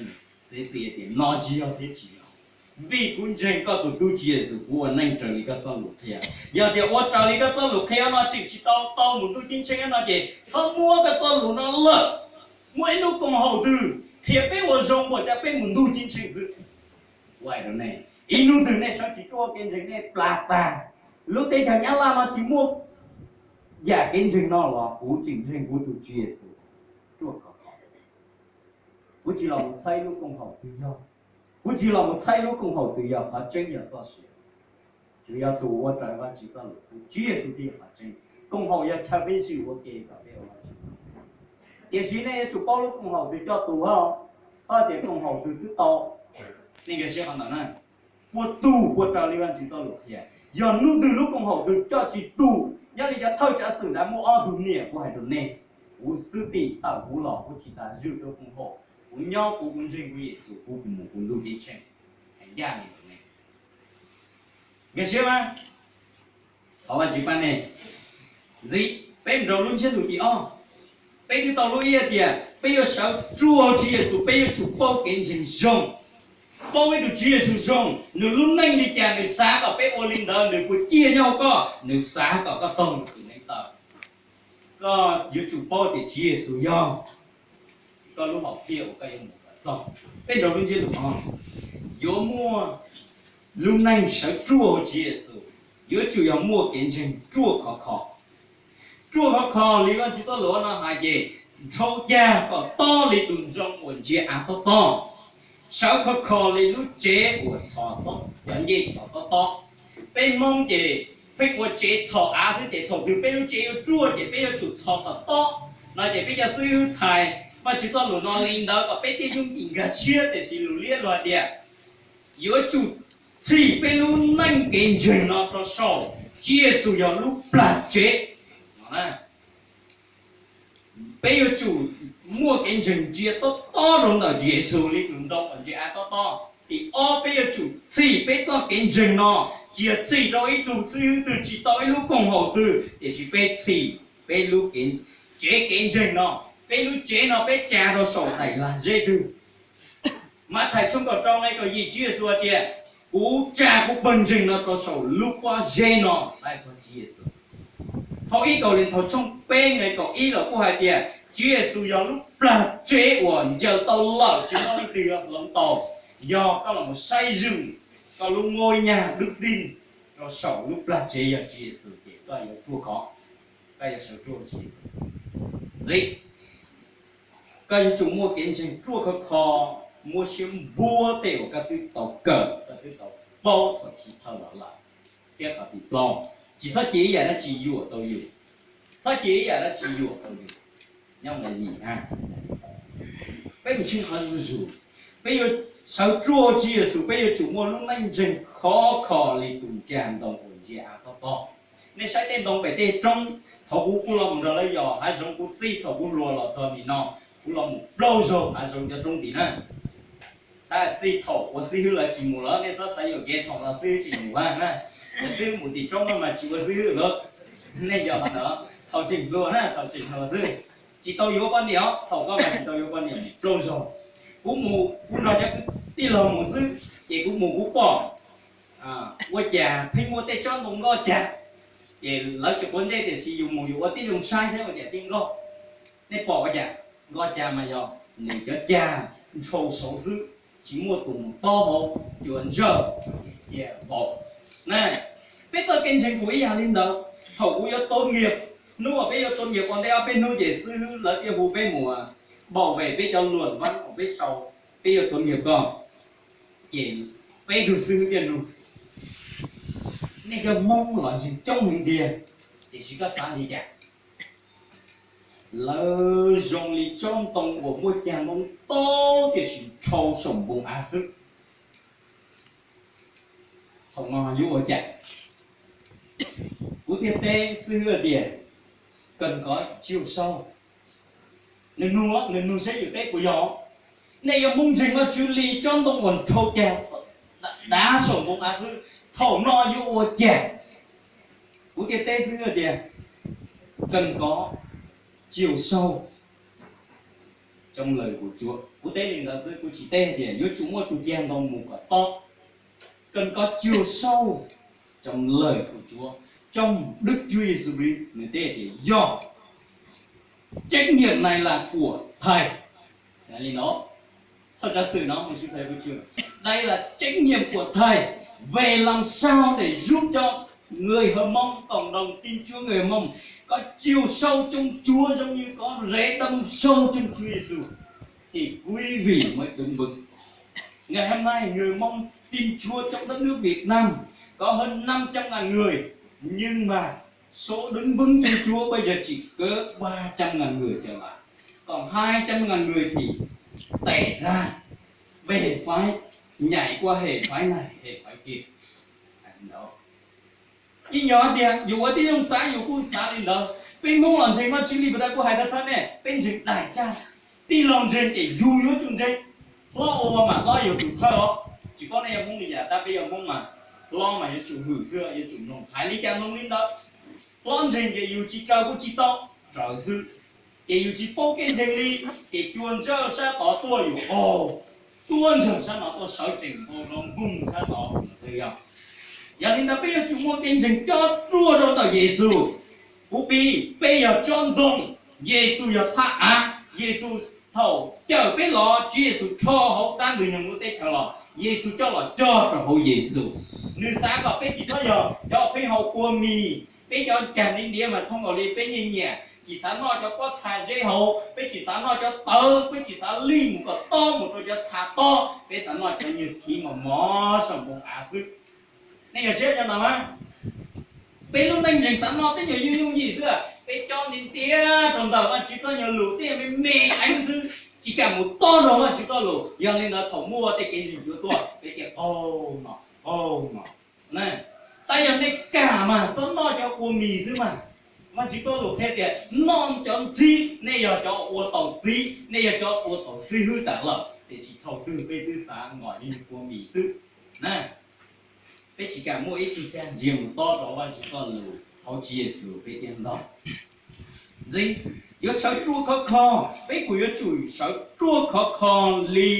txiav txim tias no tsis yog thiab tsis yog. Vim kuv ntseeg koj tus tub Tswv Yexus, kuv ua neej raws li koj txoj lus qhia. Yog tias ua raws li koj txoj lus qhia no tseem tsis tau tau mus ntuj ceeb tsheej no ces txhob muab koj txoj lus no lawm. Muaj ib lub koom haum twg qhia peb ua zoo npaum cas peb mus ntuj ceeb tsheej xwb. Kuv hais rau nej, ib hnub twg nej sawv tsis ruaj kev ntseeg, nej plam tag. Lub teb chaws Nyab Laj no tsis muaj yam kev ntseeg no los kuv tseem ntseeg kuv tus Tswv Yexus ruaj khov kho. Kuv tsis los mus txhawb ib lub koom haum twg yog. Kuv tsis los mus txhawb ib lub koom haum twg yog, qhov tseeb yog txoj sia. Tsuas yog tus ua raws Vajtswv txoj lus xwb, Tswv Yexus thiaj yog qhov tseeb. Koom haum yog chaw peb zwm ua ke kom peb ua Vajtswv. Tiam sis nej yuav tsum paub lub koom haum twg coj tus hos, txhob tias koom haum twg twb tau. Nej nkag siab qhov ntawd na. Puas tus puas raws li Vajtswv txoj lus qhia. Yog hnub twg lub koom haum twg coj tsis tus, nyob li cov thawj tsav xwm ntawd muaj ob tug niam, kuv hais rau nej, kuv xwb tim tawm kuv los kuv tsis tas zwm rau koom haum. Kuv nyob kuv, kuv ntseeg kuv Yexus, kuv mus kuv ntuj ceeb tsheej. Hais ncaj li ntawd ne. Nkag siab mas. Thov Vajtswv pab nej. Ntxiv peb mus rau lub ntsiab lus tim ob. Peb twb tau lub ib tias peb yuav sawv ruaj Tswv Yexus, peb yuav tsum paub kev ntseeg zoo. Paub ib tug Tswv Yexus zoo, nws lub neej li cas nws xav kom peb ua li ntawd, nws puas ciaj nyob hauv koj, nws xav kom koj taug nws tus neev taw. Koj yuav tsum paub tias Tswv Yexus yog koj lub hom phiaj uas koj yuav mus kom txog. Peb nrog lub ntsiab lus no, yuav muaj lub neej sawv ruaj hauv Tswv Yexus, yuav tsum yog muaj kev ntseeg ruaj khov kho. Ruaj khov kho li Vajtswv txoj lus no hais ces, dhau cag kom tob li tus ntoo uas ntsia av tob tob, sawv khov kho li lub tsev uas txhos, cov ncej txhos tob tob. Peb Hmoob ces pheej ua tsev txhos av xwb, ces thaum twg peb lub tsev yuav ruaj ces peb yuav tsum txhos kom tob no ces peb cov xib hwb txhais Vajtswv txoj lus no li ntawd kom peb thiaj yooj yim nkag siab. Tiam sis lus liab luag tias yuav tsum txhim peb lub neej kev ntseeg no rau saum Tswv Yexus yog lub plag tsev no. Peb yuav tsum muaj kev ntseeg ntsia tob tob rau ntawm Yexus li tus ntoo uas ntsia av tob tob. Tim ob, peb yuav tsum txhim peb txoj kev ntseeg no, tsis yog txhim rau ib tug xib hwb twg, tsis tau ib lub koom haum twg, tiam sis peb txhim peb lub tsev kev ntseeg no. Peb lub tsev no peb tsa rau saum daim lag zeb twg? Mathais tshooj kaum rau nqe kaum yim, Tswv Yexus hais tias, kuv tsa kuv pawg ntseeg no rau saum lub pob zeb no, xav txog Tswv Yexus. Phau ib Kauleethaus tshooj peb nqe kaum ib los kuj hais tias Tswv Yexus yog lub plag tsev uas ncaws tau lawm tsis muaj leej twg yuav hloov tau, yog koj los saib zwm koj lub mob nyaj dub dij rau saum lub plag tsev yog Tswv Yexus ces koj yuav ruaj khov, koj yuav sawv ruaj Tswv Yexus. Ntxiv, koj yuav tsum muaj kev ntseeg ruaj khov kho, muab siab npuab tej uas koj twb tau kawm, koj twb tau paub thaum chiv thawj los lawm, thiab qhov tim plaub, tsis txhob cia ib yam dab tsi yuam tau yus. Txhob cia ib yam dab tsi yuam tau yus. Nyob nqe yim a, peb mus tsheej qhov zuj zus, peb yuav sawv ruaj Tswv Yexus, peb yuav tsum muaj lub neej ntseeg khov kho li tus ncag ntoo uas ntsia av tob tob. Nej saib tej ntoo pem tej roob, thaum kuv kuj los mus nrog lawv yos hav zoov, kuv txij thaum kuv hluas los txog nim no, kuv los mus plaub zaug hav zoov cov roob tim na. Tab txij thaum ua xib hwb lawv tsis mus lawm, nej txhob xav yuam kev thaum los xib hwb tsis mus na. Xib hwb mus tim roob no mas tsis ua xib hwb lawm. Nej yog qhov ntawd, thaum tseem hluas na, thaum tseem hluas xwb, tsis tau yuav poj niam os, thaum koj mas tsis tau yuav poj niam mus plaub zaug. Kuv mus kuv nrog cov kwv tij laug mus xwb, ces kuv mus kuv pom ua cas pheej muaj tej tsob ntoo nkoj cag, ces lawv tsis quav ntsej tiam sis yus mus yus ua tib zoo saib saib ua cas thiaj nkoj. Nej pom ua cas? Nkoj cag mas yog nws cov cag ntshaus saud xwb, tsis muaj tus mus tob hauv, cua ntsawj, cia vau na. Peb txoj kev ntseeg kuj ib yam li ntawd. Thaum kuv yuav tốt nghiệp, hnub uas peb yuav tốt nghiệp ua ntej ob peb hnub ces xib hwb lawv thiaj hu peb mus bảo vệ peb cov luận văn uas peb sau, peb yuav tốt nghiệp ko, ces peb tug xib hwb thiaj nug, nej cov Hmoob los ntseeg coob heev tiag, tiam sis koj xav li cas? Lawv zoo li tsob ntoo uas muaj cag ntoo tau tiam sis ntshaus saum npoo av xwb. Thaum no yuav ua cas? Kuv thiaj teb xib hwb tias, cần có chiều sâu. Nws nug, nws nug saib yus teb puas yog. Nej yuav Hmoob ntseeg Vajtswv li tsob ntoo uas ntshaus cag dav saum npoo av xwb, thaum no yuav ua cas? Kuv thiaj teb xib hwb tias, cần có chiều sâu trong lời của Chúa. Kuv teb li ntawd xwb, kuv tsis teb tias yuav tsum muaj tus cag ntoo mus kom tob. Cần có chiều sâu trong lời của Chúa, trong Đức Chúa Giêsu Krist. Nws teb tias yog, trách nhiệm này là của thầy. Li no, thawj tsav xwm no, mục sư thầy của trường, đây là trách nhiệm của thầy về làm sao để giúp cho người Hmông, cộng đồng Tin Chúa người Hmông có chiều sâu trong Chúa giống như có rễ đâm sâu trong Chúa Giêsu thì quý vị mới đứng vững. Ngày hôm nay người Hmông Tin Chúa trong đất nước Việt Nam có hơn năm trăm ngàn người, nhưng mà số đứng vững trong Chúa bây giờ chỉ cỡ ba trăm ngàn người trở lại. Còn hai trăm ngàn người thì tẻ ra, về phái, nhảy qua hệ phái này, hệ phái kia. Đó. Ib yam tias yus ua tib zoo xav yus kuj xav li ntawd. Peb Hmoob los ntseeg Vajtswv li puas tau kuv hais thawj thawj ne, peb ntseeg daim txag. Tij laug ntseeg ces yus yuav tsum ntseeg. Hlob ua mas hlob yuav tsum thawj os. Tsis paub nej yog Hmoob li cas tab peb yog Hmoob mas hlob mas yuav tsum hwm xwb, yuav tsum mloog. Hais li cas mloog li ntawd. Hlob ntseeg ces yus tsis raws kuj tsis tau, raws xwb. Ces yus tsis paub kev ntseeg li, ces cua ntsawj sab tod tuaj yus qaug. tuaj ntseeg sab no tuaj sawv tsees npau npoo sab tod xwb yog. Yog li ntawd peb yuav tsum muaj kev ntseeg cob ruaj rau ntawm Yexus. Kuv piv, peb yog tsob ntoo, Yexus yog thaj av. Yexus thaum cawm peb los, Tswv Yexus rho hauv dab ntxwg nyoog lub teb chaws los, Yexus coj los cog rau hauv Yexus. Nws xav kom peb tsis txhob yog cov pheej haus kua mis, peb cov cag ntiav ntiav mas thooj nkaus li peb nyiam nyiam, tsis xav noj cov pob txha zeb hauv, peb tsis xav noj cov tawv, peb tsis xav lij mus kom tob mus rau cov txha tob, peb xav noj cov nyuag chiv mos mos saum npoo av xwb. Nej nkag siab cov ntawd mas? Peb lub neej ntseeg xav noj tej nyuag yooj yooj yim xwb, peb cob ntiav ntiav rau ntawm Vajtswv txoj nyuag lus tej nyuag me me eev xwb, tsis kam mus tob rau Vajtswv txoj lus. Yog li ntawd thaum muaj tej kev ntseeg yuav tuaj peb tias qaug no qaug no. Tab yog nej kam mas txhob noj cov kua mis xwb mas. Vajtswv txoj lus qhia tias noj cov ntxhib, nej yog cov ua taus ntxhib, nej yog cov ua taus xib hwb tas lawm, tiam sis thaum twg peb twb xav noj li kua mis xwb. Peb tsis kam muaj ib tug cag ntsia mus tob rau Vajtswv txoj lus hauv Tswv Yexus peb thiaj noj. Ntxeev, yuav sawv ruaj khov kho, peb kuj yuav tsum sawv ruaj khov kho li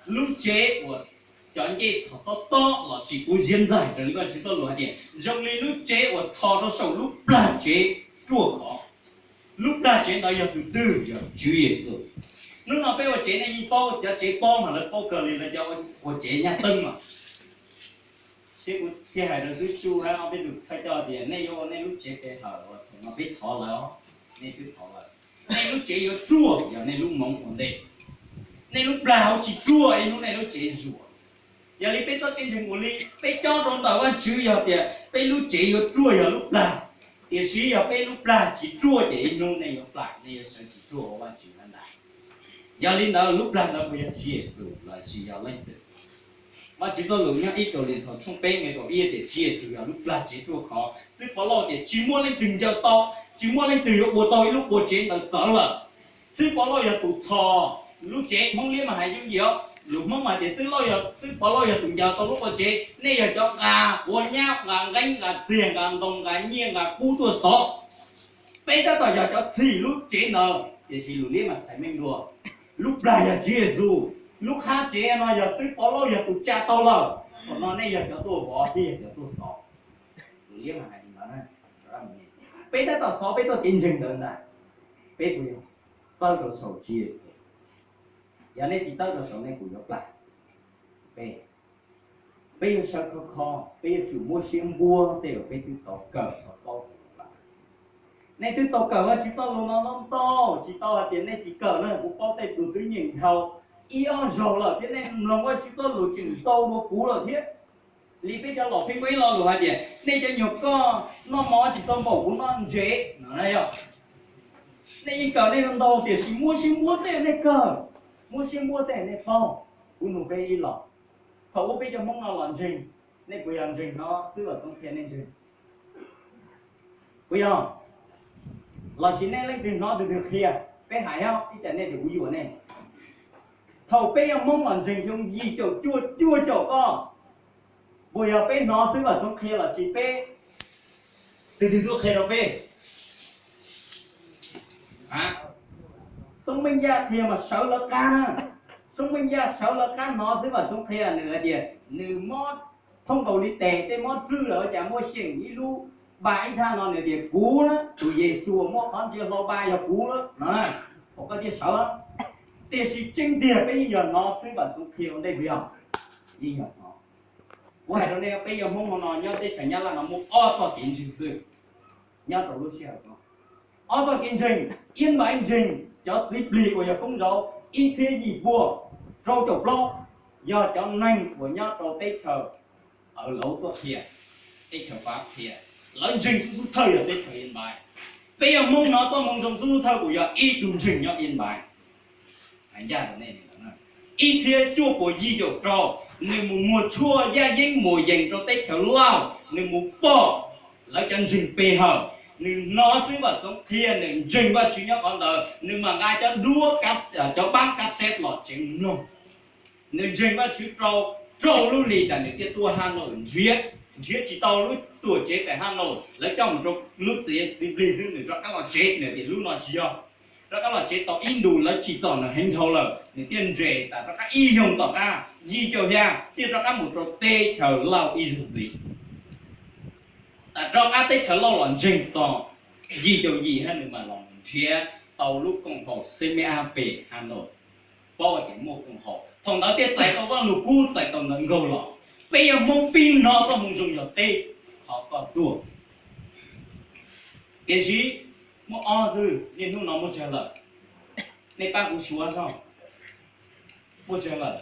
lub tsev uas cov ncej txhos tob tob lossis kuv ziab ntxaig raws li Vajtswv txoj lus hais tias zoo li lub tsev uas txhos rau saum lub plag tsev ruaj khov. Lub plag tsev ntawd yog tus twg? Yog Tswv Yexus. Hnub no peb ua tsev nej yeej paub, cov tsev pob mas lawv paub kawg li, lawv cov ua tsev nyab teeb mas. Thiab kuv thiaj hais rau xib hwb Tsuj thiab ob peb tus thawj coj tias nej yuav ua nej lub tsev pe hawm uas thaum no peb thov lawv, nej twb thov lawm. Nej lub tsev yuav ruaj yog nej lub moov ua ntej. Nej lub plag hauv tsis ruaj ib hnub nej lub tsev zuam. Yog li peb txoj kev ntseeg ua li peb cob rau ntawm Vajtswv yog tias peb lub tsev yuav ruaj yog lub plag, tiam sis yog peb lub plag tsis ruaj ces ib hnub nej yuav plam, nej yuav sawv tsis ruaj hauv Vajtswv na ntag. Yog li ntawd lub plag ntawd puas yog Tswv Yexus lossis yog leej twg? Vajtswv txoj lus nyob ib Kauleethaus tshooj peb nqe kaum ib tias Tswv Yexus yog lub plag tsev ruaj khov. Xib Pov Lauj tias tsis muaj leej twg ncaws tau, tsis muaj leej twg yuav ua tau ib lub qua tsev ntawd txawv lawm. Xib Pov Lauj yog tus txhos lub tsev, Hmoob liab mas hais yooj yim os. Lus Hmoob mas tias xib, xib Pov Lauj yog tus ncaws tau lub qua tsev, nej yog cov nqa quav nyab, nqa nqeeb, nqa txiag, nqa ntoo, nqa nyiaj, nqa kub tuaj xov. Peb tab tom yog cov txhim lub tsev ntawd, tiam sis lus liab mas txhais meej dua. Lub plag yog Tswv Yexus, lub qhab tsev no yog xib Pov Lauj yog tus tsa tau lawm, thaum no nej yog cov tuaj vov thiab yog cov tuaj xov. Lus liab mas hais li ntawd. Peb tab tom xov peb txoj kev ntseeg ntawd ntag. Peb puas yog txawb rau saum Tswv Yexus? Yog nej tsis txawb rau saum nej kuj yuav plam. Peb, peb yuav sawv khov kho, peb yuav tsum muab siab npuab tej uas peb twb tau kawm tau paub. Nej twb tau kawm Vajtswv txoj lus no ntau ntau, tsis tau hais tias nej tsis kawm na. Kuv paub tej tug twb nyeem dhau ib ob zaug lawm thiab nej mloog Vajtswv txoj lus tseem ntau dua kuv lawm thiab. Li peb cov laus pheej muaj ib lo lus hais tias nej cov nyuag koj noj mov tsis tau npaum kuv noj ntsev no na yog. Nej yeej kawm nej ntau tiam sis muab siab npuab tej nej kawm, muab siab npuab tej nej paub. Kuv nug peb ib los, thaum ub peb cov Hmoob no los ntseeg, nej puas yog ntseeg no xwb los txoov qhia nej ntseeg? Puas yog? Lossis nej leej twg hnov tus twg qhia? Peb hais os, ib tsam nej tias kuv yuam nej. Thaum peb yog Hmoob los ntseeg xyoo yim caum cuaj cuaj caum ko, puas yog peb hnov xwb los txoov qhia lossis peb, tus twg tuaj qhia rau peb? Xoob Meej Yaj qhia mas sawv lawv qab na. Xoob Meej Yaj sawv lawv qab hnov xwb mas txoov qhia, nws hais tias nws mob, thooj nkaus li tes tej mob rwj lawm ua cas muaj xyeem ib lub npa ib thaj no, nws tias kuv na, tus Yexus uas muaj qhov ntsia hlau npa yog kuv na, thaum koj thiaj sawv. Tiam sis tseeb tiag peb yeej yog hnov xwb mas txoov qhia ua ntej puas yog? Yeej yog hnov. Kuv hais rau nej, peb yog Hmoob hauv no nyob teb chaws Nyab Laj no muaj ob txoj kev ntseeg xwb nyob rau lub sij hawm no. Ob txoj kev ntseeg, ib npaim ntseeg cov txiv plig uas yog koob ntaub ib txhiab yim pua rau caum plaub, yog cov neeg uas nyob rau teb chaws Awv Lauv tuaj qhia, teb chaws Fab qhia. Lawv ntseeg xub xub thawj yog teb chaws Iab Npaiv. Peb yog Hmoob no tuaj Hmoob Zoo xub xub thawj kuj yog ib tug ntseeg nyob Iab Npaiv. Hais ncaj rau nej li ntawd, ib txhiab cuaj puas yim caum rau, nws mus muag tshuaj yaj yeeb muas yees rau teb chaws Lauj, nws mus pom lawv cov ntseeg pe hawm, nws hnov xwb Vaj Txoov Qhia, nws ntseeg Vajtswv nyob qhov ntawd, nws mam nqa cov duab, cov pab kab xeb los tsev mloog. Nws ntseeg Vajtswv rau, rau lub hli tas nws thiaj tuaj Haj Nauj nrhiav, nrhiav tsis tau lub tuam tsev pem Haj Nauj, lawv coj mus rau lub txiv, txiv plig xwb, nws rov qab los tsev, nws tias lub no tsis yog. rov qab los tsev tau ib ntus lawv tsim txom nws heev dhau lawm, nws thiaj nres tas rov qab ib xyoos tom qab yim caum xya thiaj rov qab mus rau teb chaws Lauj ib zaug ntxiv. Tas rov qab teb chaws Lauj los ntseeg tos yim caum yim hab nws mam los nrhiav tau lub koom haum Xeb Meb Ab pem Has Nois, paub tias muaj koom haum. Thaum ntawd thiaj txais tau Vaj Lug Kub, txais tau ntawv nkaug los. Peb yog Hmoob pib hnov txoj moo zoo yog teb qhov koj tuaj. Tiam sis muaj ob xwb, niaj hnub no muaj tsawg lawm? Nej pab kuv suav soj, muaj tsawg lawm?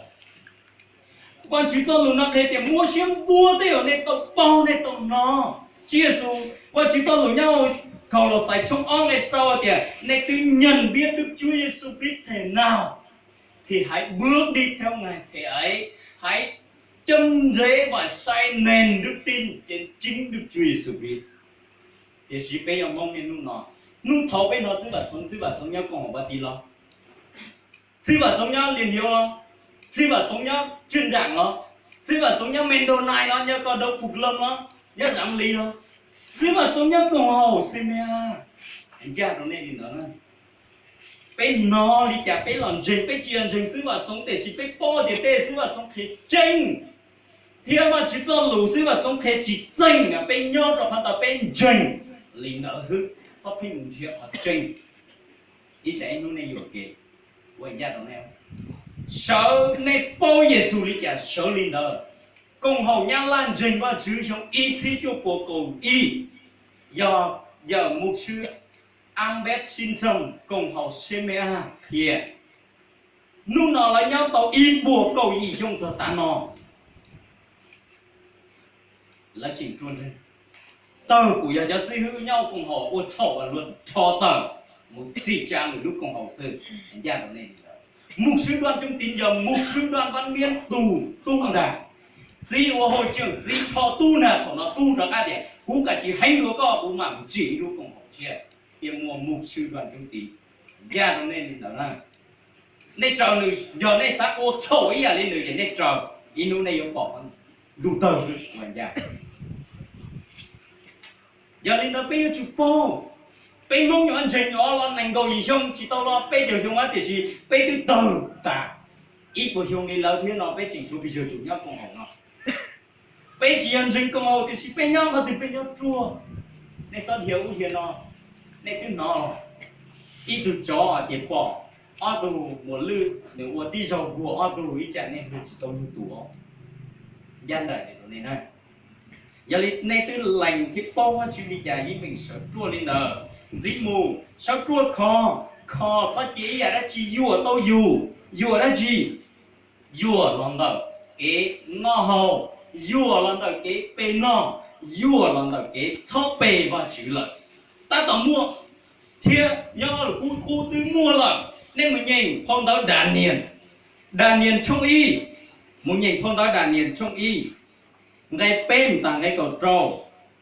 Vajtswv txoj lus no qhia tias muab siab npuab tej uas nej tau paub nej tau hnov. Tswv Yexus, Vajtswv txoj lus nyob Kaulauxais tshooj ob nqe rau tias nej twb nhận biết Đức Chúa Giêsu Christ thế nào thì hãy bước đi theo Ngài thế ấy, hãy châm rễ và xây nền đức tin trên chính Đức Chúa Giêsu Christ. Tiam sis peb yog Hmoob niaj hnub no, hnub thaud peb hnov Xib Vam Txoov, Xib Vam Txoov nyob koom haum Vaj Tiv los, Xib Vam Txoov nyob Lias Ntiav los, Xib Vam Txoov nyob Tswj Ntsaam los, Xib Vam Txoov nyob Mendonite los, nyob Kos Doo Fuk Loos los, nyob Zav Lis los, Xib Vam Txoov nyob koom haum Xeb Meb Ab. Ncaj rau nej li ntawd na. Peb hnov li cas peb los ntseeg, peb tsis yog ntseeg Xib Vam Txoov tiam sis peb paub tias tej Xib Vam Txoov qhia tseeb, thiab Vajtswv txoj lus Xib Vam Txoov qhia tsis txeeg, peb nyob rau qhov ntawd peb ntseeg li ntawd xwb, txhob pheej mus nrhiav qhov tseeb. Ib tsam ib hnub nej yuam kev, ua ncaj rau nej. Sawv, nej paub Yexus li cas sawv li ntawd. Koom haum Nyab Laj ntseeg Vajtswv xyoo ib txhiab cuaj puas kaum ib, yog yawm mục sư Albert Simpson koom haum Xeb Meb Ab qhia. Hnub no lawv nyob tau ib puas kaum yim xyoo txog tav no, lawv tseem ruaj nreeg. Tawg kuj yog cov xib hwb nyob koom haum ua txhaum luag rho tawm mus txhim tsa lwm lub koom haum xwb. Ncaj rau nej li ntawd. Mục sư Đoàn Trung Tín yog mục sư Đoàn Văn Miến tus tub ntag. Txiv ua hauj cwj, txiv rho tub ntag, thaum no tub rov qab tias kuv kam tsis heev dua koj, kuv mam mus tsim ib lub koom haum tshiab, thiaj muaj mục sư Đoàn Trung Tín. Ncaj rau nej li ntawd na. Nej raws nws, yog nej xav ua txhaum ib yam li nws ces nej raws, ib hnub nej yuav pom ntuj tawg xwb ua ncaj. Yog li ntawd peb yuav tsum paub, peb Hmoob nyuam ntseeg nyuam los nees nkaum yim xyoo tsis tau los peb caug xyoo ab, tiam sis peb twb tawg tas ib puas xyoo li lawv thiab no peb tseem suav pes tsawg tus nyob koom haum no. Peb tsis yog ntseeg koom haum tiam sis peb nyob qhov twg peb nyob ruaj. Nej xob dhia ub dhia no, nej twb hnov ib tug tsov hais tias pom ob tug muas lwj nws ua tib zaug vuag ob tug ib tsam nej hu tsis tau yug tus. Ncaj nraim rau nej na. Yog li nej twb lees thiab paub Vajtswv li cas yeej meem sawv ruaj li ntawd. Ntxiv mus sawv ruaj kho, kho txhob cia ib yam dab tsi yuam tau yus. Yuam dab tsi? Yuam los ntawm kev noj haus, yuam los ntawm kev pe noj, yuam los ntawm kev txhob pe Vajtswv lawm. Tab tom muaj, thiab nyob Vajluskub twb muaj lawm. Nej mus nyeem phau ntawv Daniel, Daniel tshooj ib, mus nyeem phau ntawv Daniel tshooj ib, nqe peb mus tas nqe kaum rau,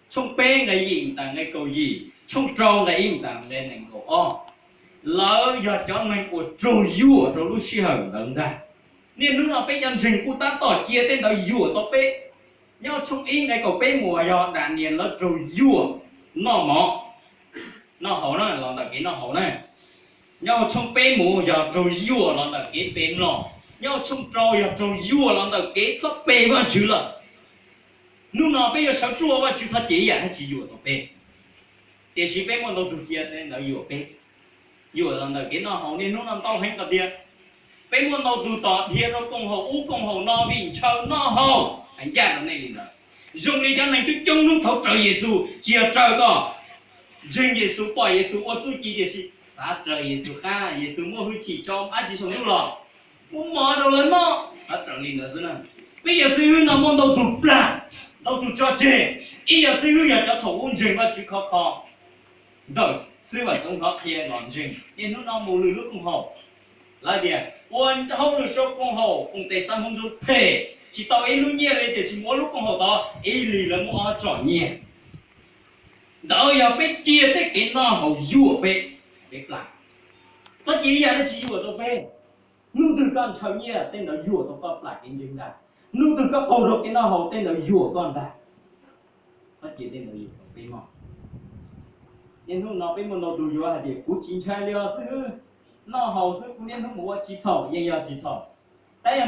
tshooj peb nqe yim mus tas nqe kaum yim, tshooj rau nqe ib mus tas nqe nees nkaum ob. Lawv yog cov neeg uas raug yuam rau lub sij hawm ntawd ntag. Niaj hnub no peb cov ntseeg kuj tab tom cia tej ntawd yuam tau peb. Nyob tshooj ib nqe kaum peb mus yog Daniel lawv raug yuam noj mov, noj haus na, los ntawm kev noj haus na. Nyob tshooj peb mus yog raug yuam los ntawm kev pe mlom. Nyob tshooj rau yog raug yuam los ntawm kev txhob pe Vajtswv lawm. Hnub no peb yuav sawv ruaj, Vajtswv txhob cia ib yam dab tsi yuam tau peb. Tiam sis peb muaj ntau tug cia tej ntawd yuam peb. Yuam los ntawm kev noj haus, niaj hnub no ntau heev tiag. Peb muaj ntau tug tom dhia rau koom haum ub koom haum no vim ntshaw noj haus. Hais ncaj rau nej li ntawd, zoo li cov neeg twb coob hnub thaud raws Yexus, tsis yog raws koj. Ntseeg Yexus, pom Yexus ua txuj ci tiam sis xav raws Yexus qab, Yexus muaj hwj chim tso dab tsi saum ntuj los muab mov rau lawv noj, xav raws li ntawd xwb na. Peb yog xib hwb no muaj ntau tug plam, ntau tug tso tseg. Ib yog xib hwb yog cov thaum ub ntseeg Vajtswv khov kho, ntawm xib hwb Vam Txoov hnov qhia los ntseeg, niaj hnub no mus lwm lub koom haum. Lawv tias ua hauj lwm rau koom haum koom tes xav hmoov zoo phem, tsis tau ib lub nyiaj li, tiam sis mus ua lub koom haum tod ib hlis lawv muab ob tsom nyiaj. Ntawd yog peb cia tej kev noj haus yuam peb, peb plam. Txhob cia ib yam dab tsi yuam tau peb. Hnub twg koj ntshaw nyiaj, tej ntawd yuam tau koj plam kev ntseeg ntag. Hnub twg koj qaug rau kev noj haus, tej ntawd yuam koj ntag. Txhob cia tej ntawd yuam tau peb mog. Niaj hnub no peb muaj ntau tus yuav hais tias kuv tsis ntshai li os xib hwb, noj haus xwb kuv niaj hnub mus ua tsis txhaum, yeej yog tsis txhaum. Tab yog